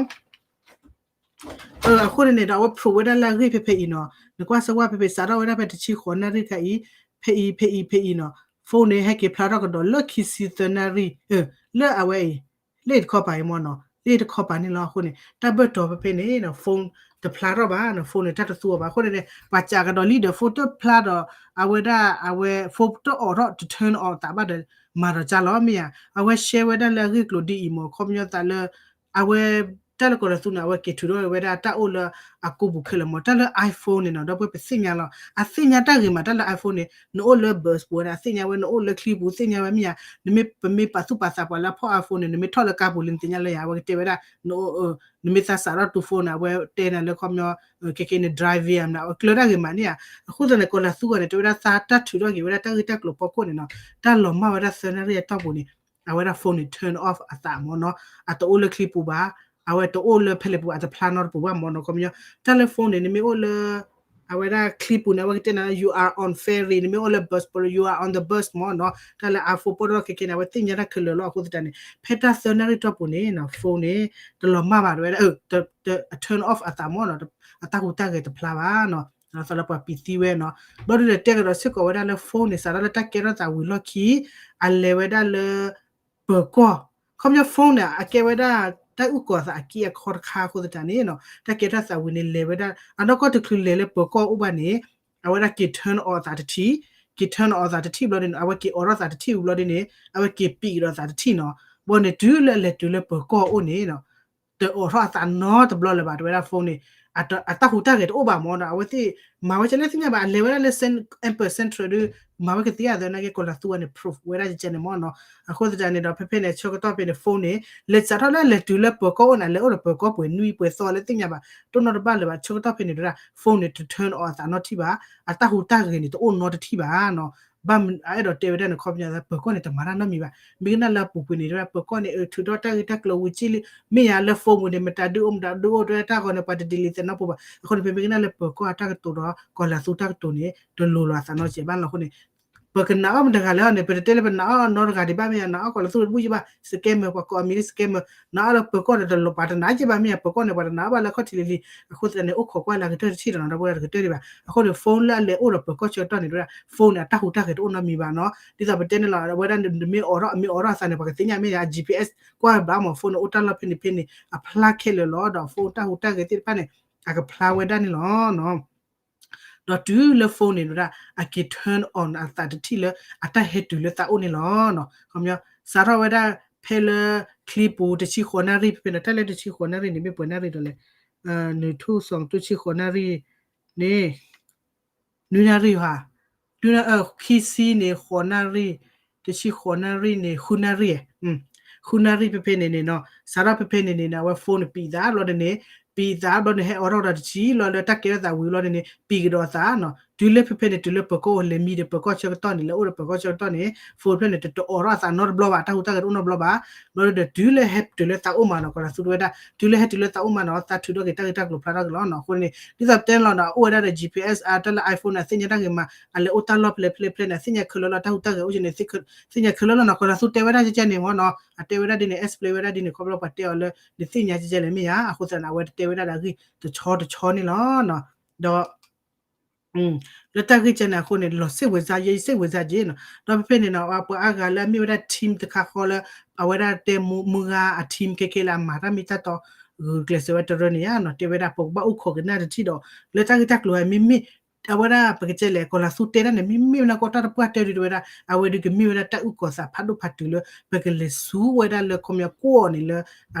အဃိန့ၣ်န့ၣ်ဒီး အဝဲ prove ဝဲဒၣ်လၢအဂ့ၢ်ဖဲဖဲအံၤနီၤ, နကွၢ်စၢၤဝဲဖဲဖဲ စးထီၣ်ဝဲဒၣ်ဖဲတဆံဃိးနၣ်ရံၣ်ခါအံၤ ဖဲအံၤ ဖဲအံၤ ဖဲအံၤနီၤ, phone န့ၣ် ဟဲက့ၤဖျါထီၣ်ကဒီးလၢခံဆံသၢနၣ်ရံၣ် လၢအဝဲအံၤ လၢတခီပၤအံၤမ့ၢ်နီၤ, လၢတခီပၤန့ၣ်လီၤ. အဃိန့ၣ် တၢ်ဘၢၣ်တီၤဖဲဖဲန့ၣ်နီၤ phone တဖျါထီၣ်ဘၣ်နီၤ, phone န့ၣ် တၢ်တသူအီၤဘၣ်. အဃိန့ၣ်န့ၣ် ပှၤစးကဒီးလံဒီး phone တဖျါဒီး အဝဲဒၣ် အဝဲ phone တအိးထီၣ် တ turn off အသးဘၣ်ဒီး မၤဒီးကၢ်လီၤ မ့ၢ်ဧါ. အဝဲ share ဝဲဒၣ်လၢအဂ့ၢ်ကျိၤဒ်အံၤမ့ၢ် ခီပညီသးလၢ အဝဲ တၢ်လၢကီၤလၤသူန့ၣ် အဝဲက့ၤထုးထီၣ်ဝဲဒၣ်တၢ်အိၣ်လၢအကိာ်ပူၤခဲလၢာ်မ့ၢ် တၢ်လၢ iPhone န့ၣ်နီၤ ဒီပုၢ်ဝဲၢ် ပသ့ၣ်ညါလီၤ. အသ့ၣ်ညါတၢ်ဂ့ၤမး တၢ်လၢ iPhone န့ၣ် နအိၣ်လၢ bus ပူၤန့ၣ် အသ့ၣ်ညါဝဲ နအိၣ်လၢချံပူၤ သ့ၣ်ညါဝဲ မ့ၢ်ဧါ. နမ့ၢ် ပမ့ၢ်ပာ်သူၣ်ပာ်သးပှၤလၢအဖီၣ် iPhone န့ၣ် နမ့ၢ်ထီၣ်လၢကါပူၤလံ နသ့ၣ်ညါလၢယၤ အဝဲကတဲဝဲဒၣ် နမ့ၢ်သးစးထီၣ်တူ phone န့ၣ် အဝဲတဲနၤလၢခီပညီ ခဲကနံၣ် driving န့ၣ် အကျၢၤတၢ်ဂ့ၤမးန့ၣ်ဧါ. အဃိသတးန့ၣ် ကီၤလၤသူဂီၢ်န့ၣ် တဲဝဲဒၣ်သးတၢ်ထုးထီၣ်က့ၤဝဲဒၣ်တၢ်ဂ့ၢ်တၢ်ကျိၤဖီခိၣ်န့ၣ်နီၤ တၢ်လီၤမၢ်ဝဲဒၣ်သၢနၣ်ရံၣ်အတီၢ်ပူၤန့ၣ် အဝဲဒၣ် phone န့ၣ် turn off အသးမ့ၢ်နီၤ အတအိၣ်လၢချံပူၤဘၣ် အဝဲတအိၣ်လၢဖဲလဲၣ်ပူၤ အတဖျါနီတပူၤဘၣ်မ့ၢ်နီၤ ခီပညီ တၢ်လၢ phone န့ၣ် နမ့ၢ်အိၣ်လၢ အဝဲဒၣ်ချံပူၤန့ၣ် အဝဲကတဲနၤ you are on ferry နမ့ၢ်အိၣ်လၢ bus ပူၤ you are on the bus မ့ၢ်နီၤ တၢ်လၢ iPhone ပိၣ်ထီၣ်ခဲကနံၣ်န့ၣ် အဝဲသ့ၣ်ညါတၢ်ခဲလၢာ်လီၤ. အဃိသတးန့ၣ် ဖဲတၢ်သၢနၣ်ရံၣ်တီၢ်ပူၤန့ၣ်နီၤ phone န့ၣ် တလီၤမၢ်ဘၣ်ဝဲဒၣ် အ turn off အသးမ့ၢ်နီၤ အတၢ်ဟူးတၢ်ဂဲၤတဖျါဘၣ်နီၤ သးလၢပှၤပံၤသံဝဲနီၤ ဘျီဒုဒီးတဲကဒီးစ့ၢ်ကီးဝဲဒၣ်လၢ phone န့ၣ် စးထီၣ်လၢတၢ်ကဲထီၣ်သးဝံၤလီၢ်ခံ အလဲၤဝဲဒၣ်လၢ ပၢၤကီၢ် ခီပညီ phone န့ၣ် အကဲဝဲဒၣ် တၢ်အုၣ်ကီၤသးအက့အခီတခါအဃိသတးန့ၣ်နီၤ တၢ်ကဲထီၣ်သးဝံၤန့ၣ် လဲၤဝဲဒၣ် အနီၢ်ကီၢ်တချုးလဲၤလၢပၢၤကီၢ်အိၣ်ဘၣ်န့ၣ် အဝဲဒၣ်က့ၤ turn off အသးတထံၣ် က့ၤ turn off အသးတထံၣ်ဘျီဒ်န့ၣ် အဝဲက့ၤအိးထီၣ်သးတထံၣ်ဘျီဒ်န့ၣ် အဝဲက့ၤပံးဒီးသးတထံၣ်နီၤ ဘျီန့ၣ်တုၤလၢအလဲၤတုၤလၢပၢၤကီၢ်အိၣ်န့ၣ်နီၤ တအိးထီၣ်အသးနီတဘျီလၢၤဘၣ် တဲဝဲဒၣ် phone န့ၣ် အတၢ်ဟူးတၢ်ဂဲၤတအိၣ်ဘၣ်မ့ၢ်နီၤ အဝဲသ့ၣ် မၤဝဲကဲလဲၣ်သ့ၣ်ညါဘၣ် အလဲၤဝဲဒၣ်လၢ Amber Central ဒုး မၤဝဲကသ့အသးနာ်က့ ကီၤလၤသူဝဲန့ၣ် prove ဝဲဒၣ်ကဲန့ၣ်မ့ၢ်နီၤ အဃိသတးန့ၣ်ဒီး ဖဲဖဲန့ၣ် ဆၢကတီၢ်ဖဲန့ၣ် phone န့ၣ် လဲၤစးထီၣ်လၢလဲၤတုၤလၢပၢၤကီၢ်အိၣ်န့ၣ် အလဲၤအိၣ်ဒီးပၢၤကီၢ်ပှဲၤနွံပှဲၤသီလၢသ့ၣ်ညါဘၣ် တအိၣ်နီတဘၣ်လၢၤဘၣ် ဆၢကတီၢ်ဖဲန့ၣ်တဲဝဲဒၣ် phone န့ၣ် တ turn off အသးနီတထံၣ်ဘၣ် အတၢ်ဟူးတၢ်ဂဲၤန့ၣ် တအိၣ်နီတထံၣ်ဘၣ်နီၤ ဘၣ်မနုၤ အအဲၣ်ဒိးတဲဝဲဒၣ်န့ၣ် ခီပညီ ပၢၤကီၢ်န့ၣ် တမၤတၢ်နီတမံၤဘၣ် မ့ၢ်ကနၣ်လၢအပူၤကွံာ်န့ၣ် တဲဝဲဒၣ် ပၢၤကီၢ်န့ၣ် ထုးထီၣ်တၢ်ဂ့ၢ်တၢ်ကျိၤဝံၤကံၣ်လံ မ့ၢ်ယၤလၢ phone ပူၤန့ၣ် မတၤဒုအိၣ် မတၤဒုအိၣ် တဲဝဲဒၣ်တၢ်ဂီၤန့ၣ် ပှၤတဒ်လံသဲနီၣ်ဖိဘၣ် အဃိန့ၣ် ဖဲမ့ၢ်ကနၣ်လၢပၢၤကီၢ်အတၢ်ကတိၤဒီး ကီၤလၤသူတၢ်ကတိၤန့ၣ် တလိၤလီၤအသးနီတစဲးဘၣ်လီၤ အဃိန့ၣ် ပကနာ်အီၣ်မတၤတဂၤလဲၣ်န့ၣ် ပတတဲလၢပနာ်အီၣ်နီတဂၤဒံးဘၣ် မ့ၢ်ယၤ နာ်အီၣ်ကီၤလၤသူတဘူၣ်ယံဘၣ် scammer ပှၤကိးအမံၤလၢ scammer နာ်အီၣ်လၢပၢၤကီၢ်န့ၣ် တလိၤပှၤတနာ်က့ဘၣ် မ့ၢ်ယၤ ပၢၤကီၢ်န့ၣ် ပှၤတနာ်ဘၣ်လၢအခီၣ်ထံးလံၤလံၤ အဃိသတးန့ၣ် အိၣ်ခိးကွၢ်လၢအကတၢၢ်တထံၣ်လီၤနီၤ ဒီပုၢ်ဝဲၢ်တကတၢၢ်ဒံးဘၣ် အဃိန့ၣ် phone လၢအလဲၤအိၣ်ဒီးပၢၤကီၢ်ဆၢကတီၢ်န့ၣ် တဲဝဲဒၣ် phone န့ၣ် အတၢ်ဟူးတၢ်ဂဲၤတအိၣ်နီတမံၤဘၣ်နီၤ ဒ်သိးပတဲန့ၣ်လီၤ အဝဲဒၣ်မ့ၢ်အိးထီၣ် အမ့ၢ်အိးထီၣ်အသးန့ၣ် ပှၤကသ့ၣ်ညါမ့ၢ်ယၤ GPS ကွၢ်ဘၣ်မး phone န့ၣ် အိၣ်တၢ်လီၢ်ဖဲန့ၣ်ဖဲန့ၣ် အဖျါခဲလၢာ်လီၤ ဒီး phone တၢ်ဟူးတၢ်ဂဲၤသ့ၣ်တဖၣ်န့ၣ် အကဖျါဝဲဒၣ်န့ၣ်လီၤ ဒီးတုၤလၢ phone န့ၣ် တဲဝဲဒၣ် အက့ၤ turn on အသးတထံၣ်လၢ အတၢ်ဟဲတုၤလၢသးအိၣ်န့ၣ်လီၤ. ခီပညီ စးထီၣ်ဝဲဒၣ် ဖဲလၢ ချံပူၤ တဆံဃိးနၣ်ရံၣ် ဖဲဖဲန့ၣ် တၢ်လၢတဆံဃိးနၣ်ရံၣ်န့ၣ် မ့ၢ်ပှဲၤနၣ်ရံၣ်ဒီးလဲၣ် နုၤထူၣ်စီၤ တဆံဃိးနၣ်ရံၣ်န့ၣ် နွံနၣ်ရံၣ်ဧါ, ခံဆံန့ၣ် ဃိးနၣ်ရံၣ်, တဆံဃိးနၣ်ရံၣ်န့ၣ် ဃုနၣ်ရံၣ်, ဃုနၣ်ရံၣ်ဖဲဖဲန့ၣ်န့ၣ်နီၤ, စးထီၣ်ဖဲဖဲန့ၣ်န့ၣ် အဝဲ phone န့ၣ် ပံးသးဘျီန့ၣ်န့ၣ်, ပံးသးဘျီန့ၣ် ဟဲအိးထီၣ်ဒီးတဆံလီၤလၢတၢ်ကဲထီၣ်သးဝံၤဘျီန့ၣ်န့ၣ် ပံးကဒီးသးနီၤ, တုၤလၢဖဲဖဲန့ၣ် တုၤလၢပၢၤကီၢ်အိၣ်လဲၤမံဒီးပၢၤကီၢ်ဆၢကတီၢ်န့ၣ် လဲၤအိၣ်ဒီးပၢၤကီၢ်ဆၢကတီၢ်န့ၣ် phone ဖျၢၣ်န့ၣ် တတအိးထီၣ်အသးနီတဘျီဘၣ်, တၢ်ဟူးတၢ်ဂဲၤတအိၣ်နီတဘျီဘၣ်, ဘျီဒီးတုၤလၢဟဲတုၤလၢသးအိၣ်မးနီၤ, ကီၤလၤသူတဲဝဲဒၣ် တုၤလၢဟဲတုၤလၢသးအိၣ်မးနီၤ သးထုးထီၣ်က့ၤတၢ်ဂ့ၢ်တၢ်ကျိၤဖျါထီၣ်က့ၤလီၤနီၤ, အဃိန့ၣ် ဒ်သိးပတဲန့ၣ်လီၤနီၤ, အိၣ်ဝဲဒၣ်ဒီး GPS အတၢ်လၢ iPhone န့ၣ် အသ့ၣ်ညါတၢ်ဂ့ၤမး, အလဲၤအိၣ်တၢ်လီၢ်ဖဲလဲၣ်ဖဲလဲၣ်ဖဲလဲၣ်န့ၣ် အသ့ၣ်ညါခဲလၢာ်လီၤ, တၢ်ဟူးတၢ်ဂဲၤအိၣ်က့ၤန့ၣ် သ့ၣ်ညါခဲလၢာ်လီၤနီၤ, ကီၤလၤသူတဲဝဲဒၣ်ကဲကဲန့ၣ်မ့ၢ်နီၤ, အတဲဝဲဒၣ်ဒ်န့ၣ် explain ဝဲဒၣ်ဒ်န့ၣ် ခီဖျိပှၤတဲအီၤလၢ နသ့ၣ်ညါကဲကဲလဲၣ်မ့ၢ်ဧါ, အဃိသတးန့ၣ် အဝဲတတဲဝဲဒၣ်ဒီးအဂ့ၢ်တဆီတဆီန့ၣ်လီၤနီၤ, ဒီး လၢတၢ်ဂ့ၢ်ကဲန့ၣ်အဃိန့ၣ် လီၤစ့ၣ်ဝဲၤစၢ်ယဲ ယစ့ၣ်ဝဲၤစၢ်ယဲနီၤ, ဒီးဖဲဖဲန့ၣ်နီၤ ပှၤအါဂၤလၢအမ့ၢ်ဝဲဒၣ် team တခါဃီလၢ အဝဲဒၣ်တဲမုၢ်ဂၤအ team ခဲခဲလၢအမၤတၢ်မ့ၢ်တၢ်တီ ဂုာ်ကျဲးစၢးဝဲတရၢန့ၣ်ဧါနီၤ, တဲဝဲဒၣ်ပကဘၣ်အိၣ်ခိးကနၣ်တထံၣ်ဒီး လၢတၢ်ဂ့ၢ်တၢ်ကျိၤမ့မ့ၢ် အဝဲဒၣ်ပကတဲလဲၣ် ကီၤလၤသူတဲဒၣ်န့ၣ် မ့မ့ၢ်ဝဲဒၣ်ကီၢ်တၢ်တပှၢ်တၢၢ်ဒုးတဲဝဲဒၣ် အဝဲဒုးကမ့ၢ်ဝဲဒၣ်တၢ်အုၣ်ကီၤသးဖးဒိၣ်ဖးတုၤလၢ ပကလဲၤဆူဝဲဒၣ်လၢခီပညီကွီၢ်န့ၣ်လၢ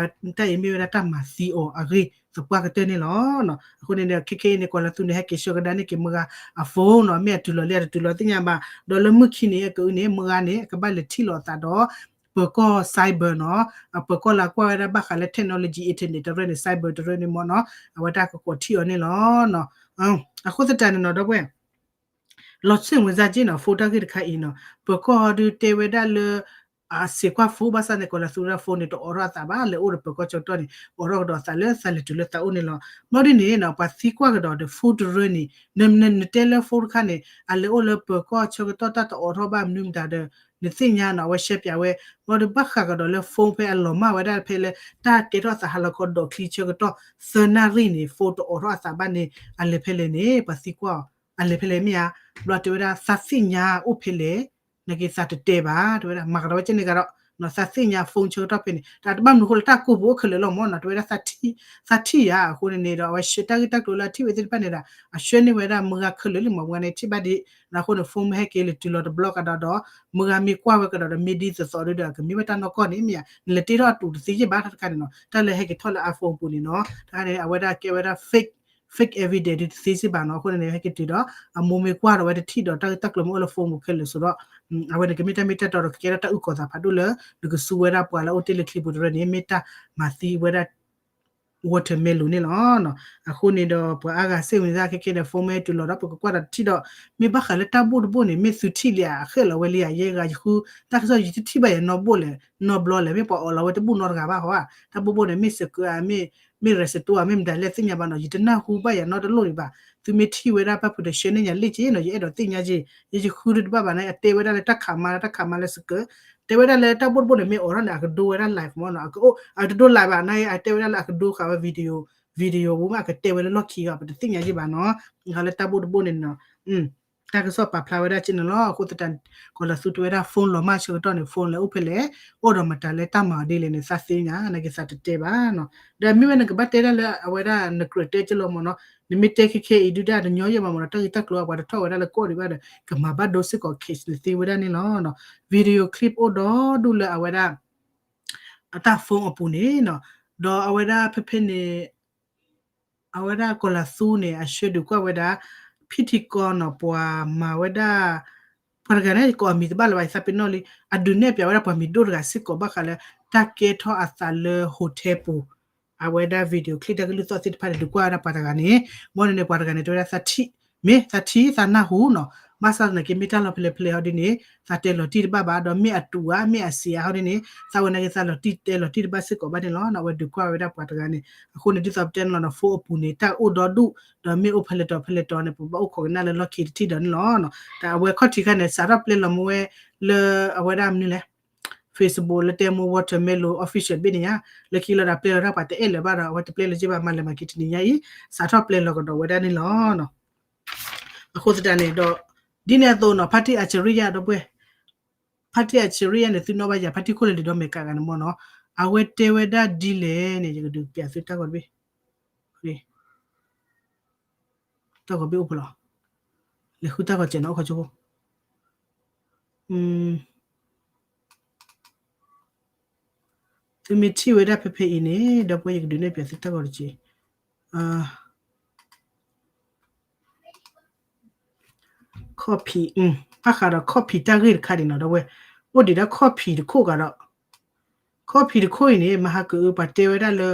တၢ်အံၤမ့ၢ်ဝဲဒၣ်တၢ်မၤသံအီၤအဂ့ၢ်သပှၢ်ကတၢၢ်န့ၣ်လီၤ. အဃိန့ၣ် ခဲခဲအံၤန့ၣ် ကီၤလၤသူန့ၣ် ဟဲက့ၤဆှၢကဒါန့ၢ်က့ၤမုၢ်ဂၤအ phone နီၤ, မ့ၢ်အတုၤလီၤလံအတတုၤလီၤသ့ၣ်ညါဘၣ်, ဒီးလၢမုၢ်ခံနံၤအကအုန့ၣ် မုၢ်ဂၤန့ၣ် အကဘၣ်လဲၤထံၣ်လိာ်အသးဒီး ပၢၤကီၢ် cyber နီၤ, အပၢၤကီၢ်လၢကွၢ်ဝဲဒၣ်ဘၣ်ဃးလၢ technology internet တရၢန့ၣ် cyber တရၢန့ၣ်မ့ၢ်နီၤ, အဝဲတၢ်ကကိးထံၣ်အီၤန့ၣ်လီၤ. အဃိသတးန့ၣ်နီၤ ဒီပုၢ်ဝဲၢ် လီၤဆ့ၣ်မုၢ်စၢ်က့နီၤ phone တၢ်ဂ့ၢ်တခါအံၤနီၤ ပၢၤကီၢ်ဟီဒုးတဲဝဲဒၣ်လၢ အစံးကွၢ် phone ဘၣ်ဆၣ်န့ၣ် ကီၤလၤသူဝဲဒၣ် phone န့ၣ် တအိးထီၣ်အသးဘၣ် လဲၤအိၣ်ဒီးပၢၤကီၢ်ဆၢကတီၢ်န့ၣ် အိးထီၣ်ကဒီးအသးလၢသးလဲၤတုၤလၢသးအိၣ်န့ၣ်လီၤ. ဘျီဒ်န့ၣ်နီၤ ပှၤသံကွၢ်ကဒီးဒီး phone တရၢန့ၣ် နတဲလၢ phone တခါန့ၣ် အလဲၤအိၣ်လၢပၢၤကီၢ်ဆၢကတီၢ်တၢ်တအိးထီၣ်ဘၣ်မနုၤမတၤဒီး နသ့ၣ်ညါနီၤ အဝဲရှဲပၠးဝဲ ဘျီဒီးဘၣ်ဃးကဒီးလၢ phone ဖဲအလီၤမၢ်ဝဲဒၣ်ဖဲလၢ တၢ်ကဲထီၣ်သးဟးလီၤခီဒီးချံဆၢကတီၢ် သၢနၣ်ရံၣ်န့ၣ် phone တအိးထီၣ်အသးဘၣ်န့ၣ် အလဲၤဖဲလဲၣ်န့ၣ် ပှၤသံကွၢ်အီၤ အလဲၤဖဲလဲၣ်မ့ၢ်ဧါ ဘျီတဲဝဲဒၣ်သးသ့ၣ်ညါအိၣ်ဖဲလဲၣ် နာ်က့သးတတဲဘၣ် တဲဝဲဒၣ် မၤကဒီးဝဲကဲန့ၣ်ကဒီး သးသ့ၣ်ညါ phone ဆၢကတီၢ်ဖဲန့ၣ် တၢ်တဘၣ်မနုၤအဃိလၢတၢ်ကိၢ်ပူၤအိၣ်ခဲလၢာ်လီၤမ့ၢ်နီၤ တဲဝဲဒၣ် သးထံၣ်ယၤအဃိန့ၣ်န့ၣ်ဒီး အဝဲရှဲတၢ်ဂ့ၢ်တၢ်ကျိၤလၢအထံၣ်ဝဲသ့ၣ်တဖၣ်န့ၣ်ဒီး အဆှၢန့ၢ်ဝဲဒၣ်မုၢ်ဂၤခဲလၢာ်လံမ့ၢ် မုၢ်ဂၤန့ၣ်ထံၣ်ဘၣ်ဒံး အဃိန့ၣ် phone မ့ၢ်ဟဲက့ၤလဲၤတုၤလီၤတဘျီကဒီးဒီး မုၢ်ဂၤမ့ၢ်ကွၢ်ဝဲကဒီးဒီး မ့ၢ်ဒ်သိးသိးဒုဒီး ကမ့ၢ်ဝဲတၢ်နီၢ်ကီၢ်န့ၣ်မ့ၢ်ဧါ နလဲၤတ့ထီၣ်အတူးတသ့စ့ၢ်ဘၣ် တၢ်တခါန့ၣ်နီၤ တၢ်လၢဟဲက့ၤထီၣ်လၢအ phone ပူၤန့ၣ်နီၤ တခါန့ၣ် အဝဲဒၣ်ကဲဝဲဒၣ် fake fake evidence ဒုတသ့စ့ၢ်ဘၣ်နီၤ အဃိန့ၣ်န့ၣ် ဟဲက့ၤတုၤဒီး အမိၢ်မ့ၢ်ကွၢ်ဒီးဝဲတထံၣ်ဒီး တၢ်ဂ့ၢ်တၢ်ကျိၤမ့ၢ်အိၣ်လၢ phone ပူၤခဲလၢာ်စ့ၢ်ဒီး အဝဲန့ၣ်ကမ့ၢ်တၢ်မ့ၢ်တၢ်တီဒီး ကကဲထီၣ်တၢ်အုၣ်ကီၤသးဖးဒိၣ်လၢ နကစူဝဲဒၣ်ပှၤလၢအိၣ်တ့ၢ်လၢချံပူၤတရၢန့ၣ် မ့ၢ်တၢ်မၤသံဝဲဒၣ် watermelon န့ၣ်လီၤ. အဃိန့ၣ်ဒီး ပှၤအါဂၤစ့ၢ်ဝံၤသးခဲခဲန့ၣ် phone မ့ၢ်တုၤလီၤဒီး ပကကွၢ်ဒီးတထံၣ်ဒီး မ့ၢ်ဘၣ်ဃးလၢတၢ်ဘိၣ်တဘိၣ်န့ၣ် မ့ၢ်သုထံၣ်လံဧါ အဃဲၣ်လီၤဝဲလံဧါ ယဲဂၤယဃု တၢ်ကစီၣ် ယတထံၣ်ဘၣ်ယၤနီတဘိၣ်လဲၣ် နီတဘျီလဲၣ် မ့ၢ်ပှၤအိးလီၤဝဲတဘိၣ်နီတဂၤဘၣ်ဟီဧါ တၢ်ဘိၣ်ဘိၣ်န့ၣ် မ့ၢ်စကၢၤဧါ မ့ၢ် မ့ၢ် restaurant ဧါ မ့ၢ်မတၤလဲၣ်သ့ၣ်ညါဘၣ်နီၤ ယတနၢ်ဟူဘၣ်ယၤနီတလိၣ်ဒံးဘၣ် သုမ့ၢ်ထံၣ်ဝဲဒၣ်ဘၣ်ဖုးဒီး share န့ၢ်ယၤလံက့နီၤ ယအဲၣ်ဒိးသ့ၣ်ညါက့ ယယဃုဒုတဘၣ်ဘၣ်န့ၣ် အတဲဝဲဒၣ်လၢတၢ်ခးမါလၢတၢ်ခးမါလၢစကၢၤ တဲဝဲဒၣ်လၢတၢ်ဘိၣ်တဘိၣ်န့ၣ် မ့ၢ်အိးထီၣ်န့ၣ် အကဒိဝဲဒၣ် live မ့ၢ်နီၤ အကအိၣ် အတဒိ live ဘၣ်န့ၣ် အတဲဝဲဒၣ်လၢအကဒိဃာ်ဝဲ video video ပူၤမ့ၢ်အကတဲဝဲလၢလီၢ်ခံဂၤ ပတသ့ၣ်ညါက့ဘၣ်နီၤ လၢတၢ်ဘိၣ်တဘိၣ်န့ၣ်နီၤ တၢ်ကစီၣ်ပာ်ဖျါဝဲဒၣ်က့န့ၣ်လီၤ အဃိသတး ကီၤလၤသူတဲဝဲဒၣ် phone လီၤမၢ်ဆၢကတီၢ်န့ၣ် phone လဲၤအိၣ်ဖဲလဲၣ် အိၣ်ဒီးမတၤလဲၣ် တၢ်မၤအီၤဒ်လဲၣ်န့ၣ် သးသ့ၣ်ညါ နာ်က့သးတတဲဘၣ်နီၤ ဒီးမ့ၢ်ဝဲနကဘၣ်တဲဒၣ်လၢအဝဲဒၣ်နကြၢးတဲက့လီၤမ့ၢ်နီၤ နမ့ၢ်တဲခဲခဲအံၤဒုတၢ်တညီယဲၢ်ဘၣ်မ့ၢ်နီၤ တၢ်ဂ့ၢ်တၢ်ကျိၤအပှၤတထီၣ်ဝဲဒၣ်လၢကီၢ်ဒံးဘၣ်ဒီး ကမၤဘၣ်ဒိစ့ၢ်ကီး case န့ၣ်သ့ဝဲဒၣ်န့ၣ်လီၤ video clip အိၣ်ဒီဒူၣ်လၢအဝဲဒၣ် အတၢ် phone အပူၤန့ၣ်နီၤ ဒီးအဝဲဒၣ်ဖဲဖဲန့ၣ် အဝဲဒၣ်ကီၤလၤသူန့ၣ် အဆှၢဒုးကွၢ်ဝဲဒၣ် ဖံထံကီနီၤ ပှၤမၤဝဲဒၣ် ပှၤတဂၤန့ၣ် ယကိးအမံၤတဘၣ်လၢၤဘၣ် ယသးပ့ၤနီၣ်လံ အဒုးနဲၣ်ပၠးဝဲဒၣ်ပှၤမံၤဒိၣ်တဂၤစ့ၢ်ကီး ဘၣ်ဃးလၢ တၢ်ကဲထီၣ်အသးလၢ hotel ပူၤ အဝဲဒၣ် video clip တၢ်ကလုၢ်သီၣ်သ့ၣ်တဖၣ်န့ၣ် ဒုးကွၢ်ဝဲဒၣ်ပှၤတဂၤန့ၣ် ဘီန့ၣ်န့ၣ် ပှၤတဂၤန့ၣ် တဲဝဲဒၣ်သးထံၣ် မ့ၢ်သးထံၣ်သးနၢ်ဟူနီၤ ဘၣ်ဆၣ်သနာ်က့ မ့ၢ်တၢ်လီၤဖဲလဲၣ်ဖဲလဲၣ်ဟီဒ်န့ၣ် သးတဲလီၤတံၢ်တဘၣ်ဘၣ် ဒီးမ့ၢ်အတူးဧါ မ့ၢ်အစံးဧါဟီဒ်န့ၣ် သးဝဲနာ်က့သးလီၤတံၢ်တဲလီၤတံၢ်တဘၣ်စ့ၢ်ကီးဘၣ်န့ၣ်လီၤ. အဝဲဒုးကွၢ်ဝဲဒၣ်ပှၤတဂၤန့ၣ် အဃိန့ၣ် ဒ်သိးပတဲန့ၣ်လီၤနီၤ phone အပူၤန့ၣ် တၢ်အိၣ်ဒီဒူၣ် ဒီးမ့ၢ်အိၣ်ဖဲလဲၣ်တီၤဖဲလဲၣ်တီၤန့ၣ် ပဘၣ်အိၣ်ခိးကနၣ်လၢလီၢ်ခံတထံၣ်ဒီးန့ၣ်လီၤ. တၢ်အဝဲခီၣ်ထံးခါန့ၣ် စးထီၣ်ပျဲလီၤမ့ၢ်ဝဲလၢအဝဲဒၣ်မနုၤလဲၣ် Facebook လၢတဲမ့ၢ် Watermelon Official ဘ့ၣ်န့ၣ်ညါ လၢခံလီၤဒီးပျဲလီၤတၢ်ပှၤတအဲၣ်လၢၤဘၣ်ဒီး အဝဲတပျဲလၢၤက့ဘၣ် မၤလဲၤမၤက့ၤတနံၤညါအံၤ စးထီၣ်ပျဲလီၤကဒီးဝဲဒၣ်န့ၣ်လီၤ. အဃိသတးန့ၣ်ဒီး ဒ်န့ၣ်အသိးနီၤ ဖါတံၢ်အစရံယါဒီပုၢ်ဝဲၢ် ဖါတံၢ်အစရံယါန့ၣ် သုနီၣ်ဘၣ်ယၤ ဖါတံၢ်ခိၣ်လၢလံာ်ဒီးမဲာ်ကးဂၤန့ၣ်မ့ၢ်နီၤ အဝဲတဲဝဲဒၣ်ဒ်လဲၣ်န့ၣ် ယကဒုးပျးသုတၢ်ဂီၤတဘ့ၣ် တၢ်ဂီၤဘ့ၣ်အိၣ်ဖဲလဲၣ် လဲၤဃုတၢ်ဂီၤစဲးနီၤ အိၣ်ခီကၠိဖိ သုမ့ၢ်ထံၣ်ဝဲဒၣ်ဖဲဖဲအံၤန့ၣ် ဒီပုၢ်ဝဲၢ် ယကဒုးနဲၣ်ပျးသုတၢ်ဂီၤတက့ၢ်. ခီၣ်ဖံး ဘၣ်ဃးဒီးခီၣ်ဖံးတၢ်ဂ့ၢ်တခါန့ၣ်နီၤ ဒီပုၢ်ဝဲၢ် အိၣ်ဒံးဒၣ်ခီၣ်ဖံးတခိၣ်ဂၤဒီး ခီၣ်ဖံးတခိၣ်အံၤန့ၣ် မဟါကအု ပှၤတဲဝဲဒၣ်လၢ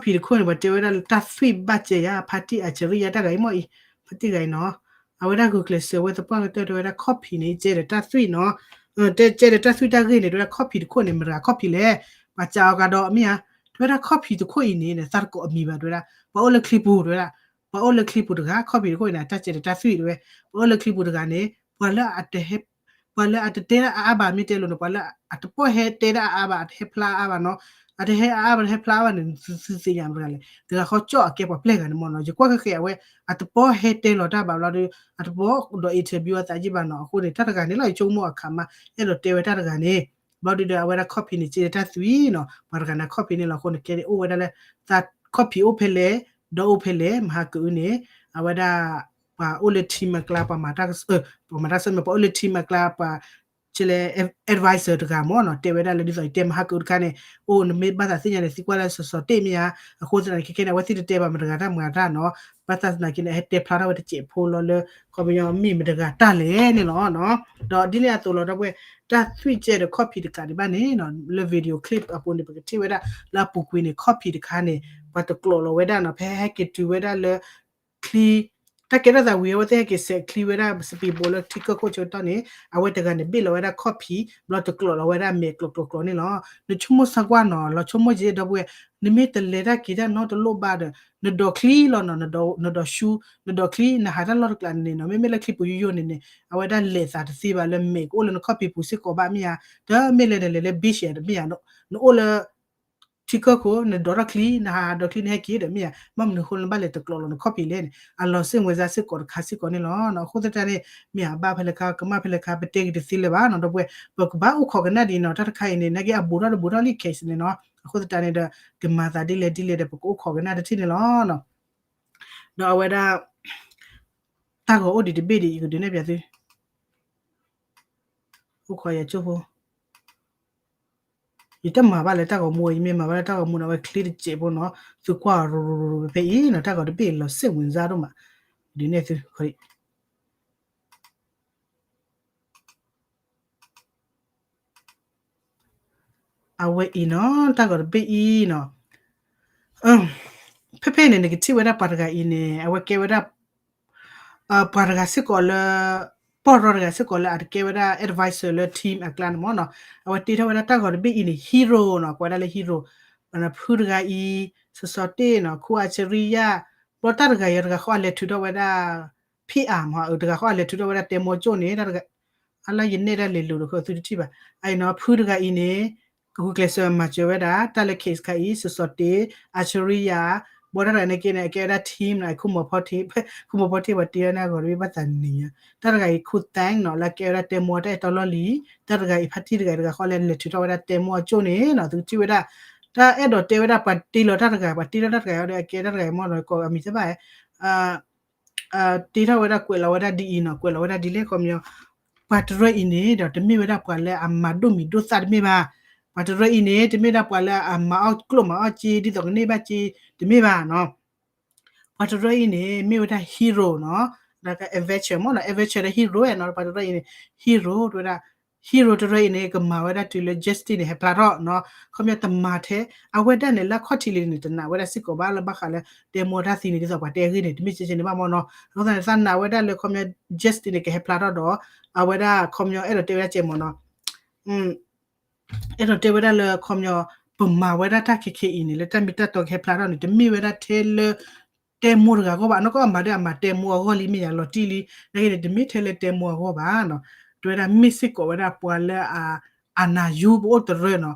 ခီၣ်ဖံးတခိၣ်န့ၣ် ပှၤတဲဝဲဒၣ်လၢတၢ်သွံၣ်ဘၣ်ကဲယၤ ဖါတံၢ်အစရံယါတၢ်ဂၤအံၤမ့ၢ်အံၤ ဖါတံၢ်ဂၤအံၤနီၤ အဝဲဒၣ်ဂုာ်ကျဲးစၢးဝဲသပှၢ်ကတၢၢ် တဲဝဲဒၣ်ခီၣ်ဖံးန့ၣ် ကဲဒီးတၢ်သွံၣ်နီၤ တဲကဲဒီးတၢ်သွံၣ်တၢ်ဂ့ၢ်န့ၣ် တဲဝဲဒၣ်ခီၣ်ဖံးတခိၣ်န့ၣ် မတၤခီၣ်ဖံးလဲၣ် ပှၤစံးအီၤကဒီးမ့ၢ်ဧါ တဲဝဲဒၣ်ခီၣ်ဖံးတခိၣ်အံၤန့ၣ် သးတကိးအမံၤဘၣ် တဲဝဲဒၣ် ပှၤအိၣ်လၢချံပူၤ တဲဝဲဒၣ် ပှၤအိၣ်လၢချံပူၤတဂၤ ခီၣ်ဖံးတခိၣ်အံၤန့ၣ် တၢ်ကဲဒီးတၢ်သွံၣ် တဲဝဲ ပှၤအိၣ်လၢချံပူၤတဂၤန့ၣ် ပှၤလၢအတဟဲ ပှၤလၢအတတဲဒၣ်အါအါဘၣ် မ့ၢ်တဲလိၤန့ၣ် ပှၤလၢအတပီၢ်ဟဲတဲဒၣ်အါအါဘၣ် အတဟဲဖျါအါအါဘၣ်နီၤ အတဟဲအါအါဘၣ် တဟဲဖျါအါဘၣ်န့ၣ် သုသ့ၣ်ညါမတၤတဂၤလဲၣ် တဂၤဃီကၠီၣ်အကဲပှၤပျဲၢ်ဂၤန့ၣ်မ့ၢ်နီၤ ယကွၢ်ဃဲဃဲအဝဲ အတပီၢ်ဟဲတဲလီၤတၢ်ဘၣ်ဘျီဒီး အတပီၢ်ဒီး interview အသးယံၣ်ဘၣ်နီၤ အဃိန့ၣ် တၢ်တဂၤန့ၣ်လီၤ ယဆိကမိၣ်အခါမး အဲၣ်ဒိးတဲဝဲတၢ်တဂၤန့ၣ် ဘျီဒုဒီးအဝဲဒၣ်ခီၣ်ဖံးန့ၣ် ကဲဒီးတၢ်သွံၣ်နီၤ ပှၤတဂၤန့ၣ်ခီၣ်ဖံးန့ၣ်လီၤ အဃိန့ၣ် ကဲအိၣ်ဝဲဒၣ်လၢ သးခီၣ်ဖံးအိၣ်ဖဲလဲၣ် ဒီးအိၣ်ဖဲလဲၣ် မဟါကအုန့ၣ် အဝဲဒၣ် ပှၤအိၣ်လၢထံမၤကျါ ပှၤမၤတၢ် ပှၤမၤတၢ်ဆၢမဲာ် ပှၤအိၣ်လၢထံမၤကျါ ပှၤ ကဲလဲၣ် advisor တဂၤမ့ၢ်နီၤ တဲဝဲဒၣ်လၢဒ်သိးယတဲမဟါကအုတခါန့ၣ် အိၣ်နမ့ၢ်ဘၣ်သးသ့ၣ်ညါန့ၣ် သံကွၢ်လၢစီၤစီၤတ့ၢ်မ့ၢ်ဧါ အဃိသတးန့ၣ် ခဲခဲန့ၣ် အဝဲသ့ၣ်တတဲဘၣ်မတၤတဂၤတၢ်မတၤတၢ်နီၤ ဘၣ်သးသနာ်က့န့ၣ် ဟဲတဲဖျါထီၣ်ဝဲတစဲးဖိလီၤလၢ ခီပညီမ့ၢ်မတၤတဂၤတၢ်လဲၣ်န့ၣ်လီၤနီၤ ဒီးဒ်န့ၣ်အသိးလီၤ ဒီပုၢ်ဝဲၢ် တၢ်သွံၣ်ကဲဒီးခီၣ်ဖံးတကးဒံးဘၣ်န့ၣ်နီၤ လၢ video clip အပူၤန့ၣ် ပကထံၣ်ဝဲဒၣ်လၢအပူၤကွံာ်န့ၣ် ခီၣ်ဖံးတခါန့ၣ် ပှၤတကျိးလီၤဝဲဒၣ်နီၤ ဖဲဟဲက့ၤတုၤဝဲဒၣ်လၢ ချံ တၢ်ကဲထီၣ်သးဝံၤ အဝဲသ့ၣ်ဟဲက့ၤဆဲးချံဝဲဒၣ် speedboat လၢထံကၢၢ်ခိၣ်ဆၢကတီၢ်န့ၣ် အဝဲတဂၤန့ၣ်ဘ့ၣ်လီၤဝဲဒၣ် copy ဘျီတကျိးလီၤဝဲဒၣ်မဲာ်ကျိးကျိးကျိးန့ၣ်လီၤ. နဆိကမိၣ်ဆၢကွၢ်နီၤ လီၤဆိကမိၣ်က့ဒီပုၢ်ဝဲၢ် နမ့ၢ်တလဲၤတၢ်က့ၤတၢ်နီတလိၣ်ဘၣ်ဒီး နဒိးချံလီၤနီၤ နဒိးဆူ နဒိးချံ နဟးတၢ်လီၢ်တကျးန့ၣ်နီၤ မ့မ့ၢ်လၢချံပူၤယိယိန့ၣ်န့ၣ် အဝဲဒၣ်လဲၤသးတသ့ဘၣ်လၢမဲာ်ကအိၣ်လၢန copy ပူၤစ့ၢ်ကီးဘၣ်မ့ၢ်ဧါ. ဒီးမ့ၢ်လဲၤနလဲၤလၢ beach တမ့ၢ်ဧါ နအိၣ်လၢ ထံကၢၢ်ခိၣ် နဒိးထီၣ်ချံ နဟးဒိးချံနဟဲက့ၤဒီးမ့ၢ်ဧါ ဘၣ်မနုၤအဃိလၢနဘၣ်လဲၤတကျိးလီၤန copy လဲၣ်န့ၣ် အလီၤစိတ်ဝင်စားစ့ၢ်ကီးတခါစ့ၢ်ကီးန့ၣ်လီၤ. အဃိသတးန့ၣ် မ့ၢ်အဘၣ်ဖဲလဲၣ်ခါ ကမၣ်ဖဲလဲၣ်ခါ ပတဲက့ၤတသ့လၢၤဘၣ်နီၤ ဒီပုၢ်ဝဲၢ် ပကဘၣ်အိၣ်ခိးကနၣ်ဒ်နီၤ တၢ်တခါအံၤန့ၣ် နာ်က့အဘူးထီၣ်တဘူးထီၣ်လံ case န့ၣ်နီၤ အဃိသတးန့ၣ်ဒီး ကမၤသးဒ်လဲၣ်ဒ်လဲၣ်ဒီး ပကအိၣ်ခိးကနၣ်တထံၣ်န့ၣ်လီၤ. ဒီးအဝဲဒၣ် တၢ်ဂီၤအိၣ်ဒံးတဘ့ၣ်ဒံး ယကဒုးနဲၣ်ပျးသု အိၣ်ခိးယၤကၠိဖိ ယတမၤဘၣ်လၢတၢ်ဂီၤမူ ယမ့ၢ်မၤဘၣ်လၢတၢ်ဂီၤမူန့ၣ် အဝဲချ့တစဲးဖိနီၤ သုကွၢ်ရိရိရိဖဲအံၤနီၤ တၢ်ဂီၤတဘ့ၣ်လီၤစိတ်ဝင်စားဒိၣ်မး ဒုးနဲၣ်သု အဝဲအံၤနီၤ တၢ်ဂီၤတဘ့ၣ်အံၤနီၤ ဖဲဖဲန့ၣ် နကထံၣ်ဝဲဒၣ်ပှၤတဂၤအံၤန့ၣ် အဝဲကဲဝဲဒၣ် ပှၤတဂၤစ့ၢ်ကီးလၢ ပီၢ်ရီတဂၤစ့ၢ်ကီးလၢအတကဲဝဲဒၣ် advisor လၢ team အကျါန့ၣ်မ့ၢ်နီၤ အဝဲတ့ထီၣ်ဝဲဒၣ်တၢ်ဂီၤတဘ့ၣ်အံၤန့ၣ် hero နီၤ ကွဲးဝဲဒၣ်လၢ hero ဖုတဂၤအံၤ စီၤစီၤတ့ၢ်နီၤ ခူအၣ်ဆရံယါ ဘျီတၢ်တဂၤအံၤတဂၤဃီ အလဲၤထုးထီၣ်ဝဲဒၣ် ဖံးအါမး တဂၤဃီ အလဲၤထုးထီၣ်ဝဲဒၣ်တဲမိၤကၠိန့ၣ် တၢ်တဂၤ အလၢယနဲၣ်ဒၣ်လဲၤလိၤဒီး သုတထံၣ်ဘၣ် အအံၤနီၤ ဖုတဂၤအံၤန့ၣ် ကဂုာ်ကျဲးစၢးမၤစၢၤဝဲဒၣ် တၢ်လၢ case ခါအံၤ စီၤစီၤတ့ၢ် အၣ်ဆရံယါ ဘျီတၢ်တဂၤန့ၣ်က့န့ၣ် အကဲဝဲဒၣ် team နီၤ ခူမီၤဖီထ့ ခူမီၤဖီထ့ ပှၤတ့ထီၣ်န့ၣ်အဂီၢ်တဘ့ၣ်ဘၣ်သးနံၤညါ တၢ်တဂၤအံၤ ခူသဲနီၤ လၢအကဲဝဲဒၣ်တဲမိၤအတၢ်အဲၣ်တီလီၢ်လံၤ တၢ်တဂၤအံၤ ဖါတံၢ်တဂၤအံၤတဂၤဃီ လဲၤလဲၤထုးထီၣ်ဝဲဒၣ်တဲမိၤအကၠိန့ၣ်နီၤ သုကထံၣ်ဝဲဒၣ် တၢ်အဲၣ်ဒိးတဲဝဲဒၣ်ပှၤတ့လီၤတၢ်တဂၤ ပှၤတ့လီၤတၢ်တဂၤအံၤဒီး အကဲတၢ်တဂၤအံၤမ့ၢ်နီၤ ကိးအမံၤသ့ၣ်ဘၣ် တ့ထီၣ်ဝဲဒၣ်ကွဲးလီၤဝဲဒၣ်ဒ်အံၤနီၤ ကွဲးလီၤဝဲဒၣ်ဒ်လဲၣ်ခီပညီ ပှၤတရၢအံၤန့ၣ်ဒီး တမ့ၢ်ဝဲဒၣ်ပှၤလၢအမၤဒိၣ်မံၤဒိၣ်သၣ်တမ့ၢ်ဘၣ်. ပှၤတရၢအံၤန့ၣ် တမ့ၢ်ဝဲဒၣ်ပှၤလၢအမၤအီၣ်ကျိၣ်မၤအီၣ်စ့ ဒ်သိးကန့ၢ်ဘၣ်စ့ တမ့ၢ်ဘၣ်နီၤ. ပှၤတရၢအံၤန့ၣ် မ့ၢ်ဝဲဒၣ် hero နီၤ, ဒီးက adventure မ့ၢ်နီၤ, adventure ဒီး hero နီၤ, ပှၤတရၢအံၤန့ၣ် hero တဲဝဲဒၣ် hero တရၢအံၤန့ၣ် ကမၤဝဲဒၣ်တုၤလၢ justice န့ၣ် ဟဲဖျါထီၣ်နီၤ, ခီပညီတမၤထဲ အဝဲဒၣ်န့ၣ် လၢအခီၣ်ထံးလံန့ၣ် တနာ်ဝဲဒၣ်စ့ၢ်ကီးဘၣ်လၢဘၣ်ဃးလၢ တဲမိၢ်တၢ်သံန့ၣ် ဒ်သိးပှၤတဲအဂ့ၢ်န့ၣ် တမ့ၢ်ကဲကဲန့ၣ်ဘၣ်မ့ၢ်နီၤ, အဃိသတးန့ၣ် သးနာ်ဝဲဒၣ်လၢခီပညီ justice န့ၣ် ကဟဲဖျါထီၣ်ဒီး အဝဲဒၣ်ခီပညီအဲၣ်ဒိးတဲဝဲဒၣ်ကဲမ့ၢ်နီၤ အဲၣ်ဒိးတဲဝဲဒၣ်လၢခီပညီ ပမၤဝဲဒၣ်တၢ်ခဲခဲအံၤန့ၣ် လၢတၢ်မ့ၢ်တၢ်တီကဟဲဖျါထီၣ်န့ၣ် တမ့ၢ်ဝဲဒၣ်ထဲလၢ တဲမိၢ်တဂၤအဂီၢ်ဘၣ်, နီၢ်ကီၢ်အမၤဒီးအမၤတဲမိၢ်အဂီၢ်လံမ့ၢ်ယါလီၤတံၢ်လံ, နာ်က့န့ၣ် တမ့ၢ်ထဲလၢတဲမိၢ်အဂီၢ်ဘၣ်နီၤ, တဲဝဲဒၣ်မ့ၢ်စ့ၢ်ကီးဝဲဒၣ်ပှၤလၢအ အနၢ်ယူပအိၣ်တရၢနီၤ,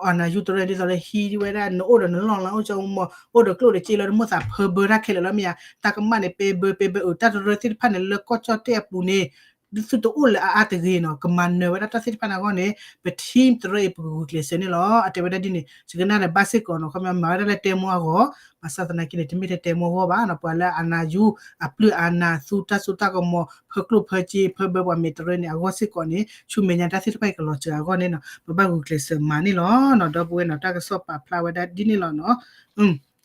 အနၢ်ယူတရၢဒ်သိးလၢဟံးဝဲဒၣ် နအိၣ်ဒီးနလီၢ်လၤအိၣ်ကၠီမီၤ အိၣ်ဒီးကျိၣ်ဒီးစ့လၢတမိၣ်သးဖၢဘၢတၢ်ခဲလၢာ်လီၤမ့ၢ်ယါ, တၢ်ကမၣ်န့ၣ် ပဲဘၢပဲဘၢအုး တၢ်တရၢသ့ၣ်တဖၣ်န့ၣ် လၢကီၢ်ကၠီၣ်တဲၣ်အပူၤန့ၣ် ဒ်သုတအိၣ်လၢအအါတဂ့ၤနီၤ, ကမၤနၢၤဝဲဒၣ်တၢ်သ့ၣ်တဖၣ်န့ၣ်အဂီၢ်န့ၣ် ပ team တရၢအံၤ ပကဂုာ်ကျဲးစၢးန့ၣ်လီၤ. အတဲဝဲဒၣ်ဒ်န့ၣ် ယကနၣ်ဒီးဘၣ်စ့ၢ်ကီးနီၤ, ခီပညီမၤဝဲဒၣ်လၢတဲမိၢ်အဂီၢ်, ဘၣ်ဆၣ်သနာ်က့န့ၣ် တမ့ၢ်ထဲတဲမိၢ်အဂီၢ်ဘၣ်နီၤ, ပှၤလၢအနၢ်ယူ အပျုၢ်အနၢ်သူတၢ်စိတၢ်ကမီၤ ဖၢကျိၣ်ဖၢစ့ ဖၢဘၢပှၤမဲာ်တရၢန့ၣ် အဂီၢ်စ့ၢ်ကီးန့ၣ် ဆူမဲာ်ညါတၢ်သ့ၣ်တဖၣ်အံၤကလီၤစၢၤအဂီၢ်န့ၣ်နီၤ, ပဘၣ်ဂုာ်ကျဲးစၢးမၤန့ၣ်လီၤနီၤ, ဒီပုၢ်ဝဲၢ်နီၤ, တၢ်ကစီၣ်ပာ်ဖျါဝဲဒၣ်ဒ်န့ၣ်လီၤနီၤ.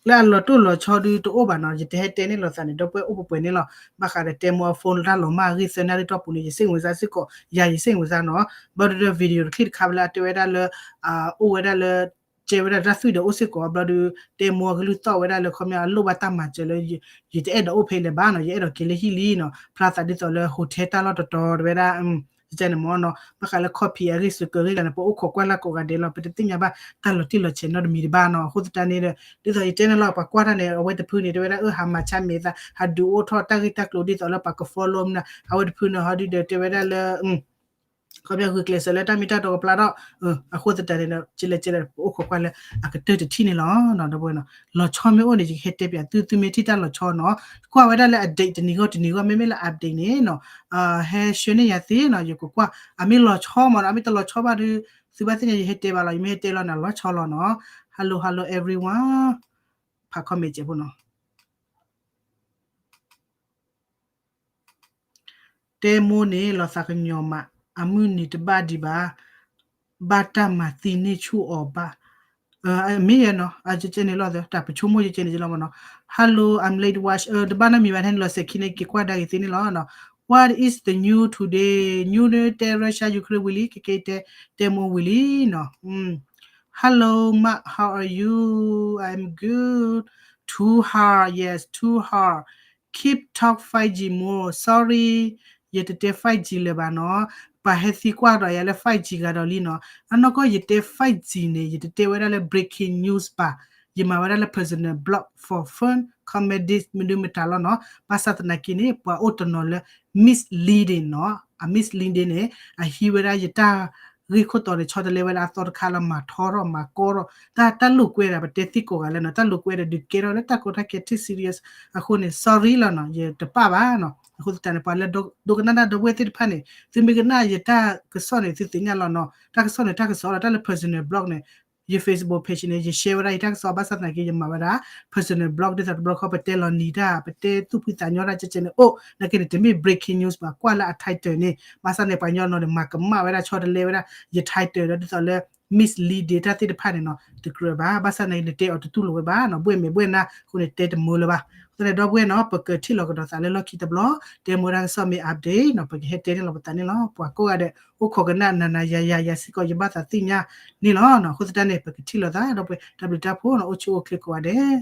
လၢအလီၤတိၢ်လီၤဆီဒုးတအိၣ်ဘၣ်နီၤ, ယတဟဲတဲန့ၢ်လိာ်သးန့ၣ် ဒီပုၢ်ဝဲၢ်အိၣ်ပှဲၤပှဲၤန့ၣ်လီၤ, ဘၣ်ဃးဒီးတဲမိၢ်အ phone လၢတၢ်လီၤမၢ်အဂ့ၢ်သၢနၣ်ရံၣ်တီၢ်ပူၤန့ၣ် ယစိတ်ဝင်စားစ့ၢ်ကီး, ယၤယစိတ်ဝင်စားနီၤ, ဘျီဒုးဒီး video တချံၣ်တခါဝဲလၢအတဲဝဲဒၣ်လၢ အိၣ်ဝဲဒၣ်လၢ ကဲဝဲဒၣ်တၢ်သွံၣ်ဒီးအိၣ်စ့ၢ်ကီး, ဘျီဒုး တဲမိၢ်အကလုၢ်သီၣ်ဝဲဒၣ်လၢခီပညီအလိၣ်ဘၣ်တၢ်မၤစၢၤလၢ ယတအဲၣ်ဒိးအိၣ်ဖဲအံၤလၢၤဘၣ်နီၤ, ယအဲၣ်ဒိးက့ၤလၢဟံၣ်လံနီၤ, ဖျါသးဒ်သိးလၢ hotel တၢ်လီၢ်တတီၤတဲဝဲဒၣ် န့ၣ်မ့ၢ်နီၤ, ဘၣ်ဃးလၢ copy အဂ့ၢ်စ့ၢ်ကီးဂ့ၢ်ဂၤန့ၣ် ပအိၣ်ခိးကွၢ်လၢကိးဂၤဒဲးလီၤ, ပတသ့ၣ်ညါဘၣ်တၢ်လီၤတံၢ်လီၤဆဲးနီတမံၤတဘၣ်နီၤ, အဃိသတးန့ၣ်ဒီး ဒ်သိးယတဲန့ၣ်လီၤ, ပှၤကွၢ်တၢ်န့ၣ် အဝဲတဖုန့ၣ် တဲဝဲဒၣ် အၢ ဟးမၤဆါမဲာ်သး ဟးဒုးအိၣ်ထီၣ်တၢ်ဂ့ၢ်တၢ်ကျိၤဒ်သိးလၢပှၤက follow မနုၤ, အဝဲတဖုန့ၣ် ဟီဒုးဒီးတဲဝဲဒၣ်လၢ ခီပညီဂုာ်ကျဲးစၢးလၢတၢ်မ့ၢ်တၢ်တီကဖျါထီၣ်, အဃိသတးန့ၣ်ဒီး ကလဲၤကလဲၤ ပအိၣ်ခိးကွၢ်လၢအကတၢၢ်တထံၣ်န့ၣ်လီၤ, ဒီပုၢ်ဝဲၢ်နီၤ, လီၤဆီမ့ၢ်အိၣ်န့ၣ် ယကဟဲတဲပျးသု, သုမ့ၢ်ထံၣ်တၢ်လီၤဆီနီၤ, ကွၢ်ဝဲဒၣ်လၢ update တနံၤဂီၢ်တနံၤဂီၢ် မ့မ့ၢ်လၢ update န့ၣ်နီၤ, ဟဲ share န့ၢ်ယၤသ့နီၤ, ယကကွၢ်, အမ့ၢ်လီၤဆီမ့ၢ်နီၤ, အမ့ၢ်တလီၤဆီဘၣ်ဒီး သုဘၣ်သ့ၣ်ညါယဟဲတဲဘၣ်လီၤ, ယမ့ၢ်ဟဲတဲလီၤန့ၣ် လီၤဆီလီၤနီၤ, hello hello everyone, ဖး comment ကဲးဖိနီၤ တဲမိၢ်န့ၣ် လီၤသးကညီၤမး, အမုၢ်နံၤတဘၣ်ဒံးဘၣ်, ဘၣ်တၢ်မၤသံန့ၢ်ဆူၣ်အီၤဘၣ်, မ့ၢ်ယဲနီၤ, ကဲန့ၣ်လီၤ, တၢ်ပဆိကမိၣ်ကဲန့ၣ်လီၤမ့ၢ်နီၤ, hello, I'm late watch, တဘၣ်နီတမံၤဘၣ် ထဲန့ၣ်လီၤစဲးခံန့ၣ် က့ၤကွၢ်ဒါက့ၤသ့န့ၣ်လီၤ, what is the new today, new န့ၣ်တဲ Russia Ukraine ဝံၤလံ, ကကဲတဲ, တဲမိၢ်ဝံၤလံနီၤ, hello Mark, how are you? I'm good. Too hard, yes, too hard. keep talk five G more, sorry, ယတတဲ five G လၢၤဘၣ်နီၤ. ပှၤဟဲသံကွၢ်ဒီးယၤလၢ five G ဂၤဒီးလံနီၤ. အနီၢ်ကီၢ်ယတဲ five G န့ၣ် ယတတဲဝဲဒၣ်လၢ breaking news ဘၣ်. ယမၤဝဲဒၣ်လၢ personal blog for fun, comedy မနုၤမတၤလီၤနီၤ. ဘၣ်ဆၣ်သနာ်က့န့ၣ် ပှၤအိၣ်တနီၤလၢ misleading နီၤ. အ misleading န့ၣ် အဟံးဝဲဒၣ်ယတၢ်ဂ့ၢ်ခိၣ်တီန့ၣ် ဆီတလဲဝဲဒၣ်အသီတခါလီၤ, မၤထီထီၣ်မၤကီထီၣ်, တၢ် တၢ်လိာ်ကွဲဒၣ် ပတဲသ့ကိးဂၤလၢနီၤ, တၢ်လိာ်ကွဲဒၣ်ဒုးကဲထီၣ်လၢတၢ်ကီတၢ်ခဲ too serious အဃိန့ၣ် sorry လီၤနီၤ, ယတပာ်ဘၣ်နီၤ. အဃိသတးန့ၣ် ပှၤလၢဒိကနၣ်တၢ်ဒီပုၢ်ဝဲၢ်သ့ၣ်တဖၣ်န့ၣ် သုမ့ၢ်ကနၣ်ယတၢ်ကစီၣ်န့ၣ် သုသ့ၣ်ညါလီၤနီၤ. တၢ်ကစီၣ်န့ၣ် တၢ်ကစီၣ်လီၤ, တၢ်လၢ personal blog န့ၣ် ယ Facebook page န့ၣ် ယ share ဝဲဒၣ်ယတၢ်ကစီၣ်, ဘၣ်ဆၣ်သနာ်က့ ယမၤဝဲဒၣ် personal blog ဒ်သိးတဘျီဃီ ပတဲလီၤနံၤတၢ်, ပတဲသူၣ်ဖှံသးညီတၢ် ကဲကဲန့ၣ် အိၣ်နာ်က့န့ၣ် တမ့ၢ် breaking news ဘၣ်, ကွၢ်လၢအ title န့ၣ်. ဘၣ်ဆၣ်န့ၣ် ပှၤကညီနီၤန့ၣ် မၤကမၣ်ဝဲဒၣ် ဆီတလဲဝဲဒၣ်ယ title ဒီးဒ်သိးလၢ misleading တၢ်သ့ၣ်တဖၣ်န့ၣ်နီၤ တကြၢးဘၣ်. ဘၣ်ဆၣ်န့ၣ် နတဲအီၤတတူၢ်လိာ်ဝဲဘၣ်နီၤ, ဘှဲၣ်မဲာ်ဘှဲၣ်နါအဃိန့ၣ် တဲတမုာ်လၢၤဘၣ်. အဃိသတးန့ၣ် ဒီပုၢ်ဝဲၢ်နီၤ ပကထံၣ်လိာ်ကဒီးသးလၢလီၢ်ခံတဘျီ, တဲမ့ၢ်ဝဲဒၣ်ကစီၣ်မ့ၢ် update နီၤ ပကဟဲတဲန့ၣ်လီၤပသးန့ၣ်လီၤ. ပှၤကိးဂၤဒဲး အိၣ်ခိးကနၣ်နၤနၤယၤယၤယၤစ့ၢ်ကီး ယဘၣ်သးသ့ၣ်ညါန့ၣ်လီၤနီၤ. အဃိသတးန့ၣ် ပကထံၣ်လိာ်သး ဒီပုၢ်ဝဲၢ် တၢ်ဘျုးတၢ်ဖှိၣ်နီၤ, အိၣ်ဆူၣ်အိၣ်ချ့ကိးဂၤဒဲး.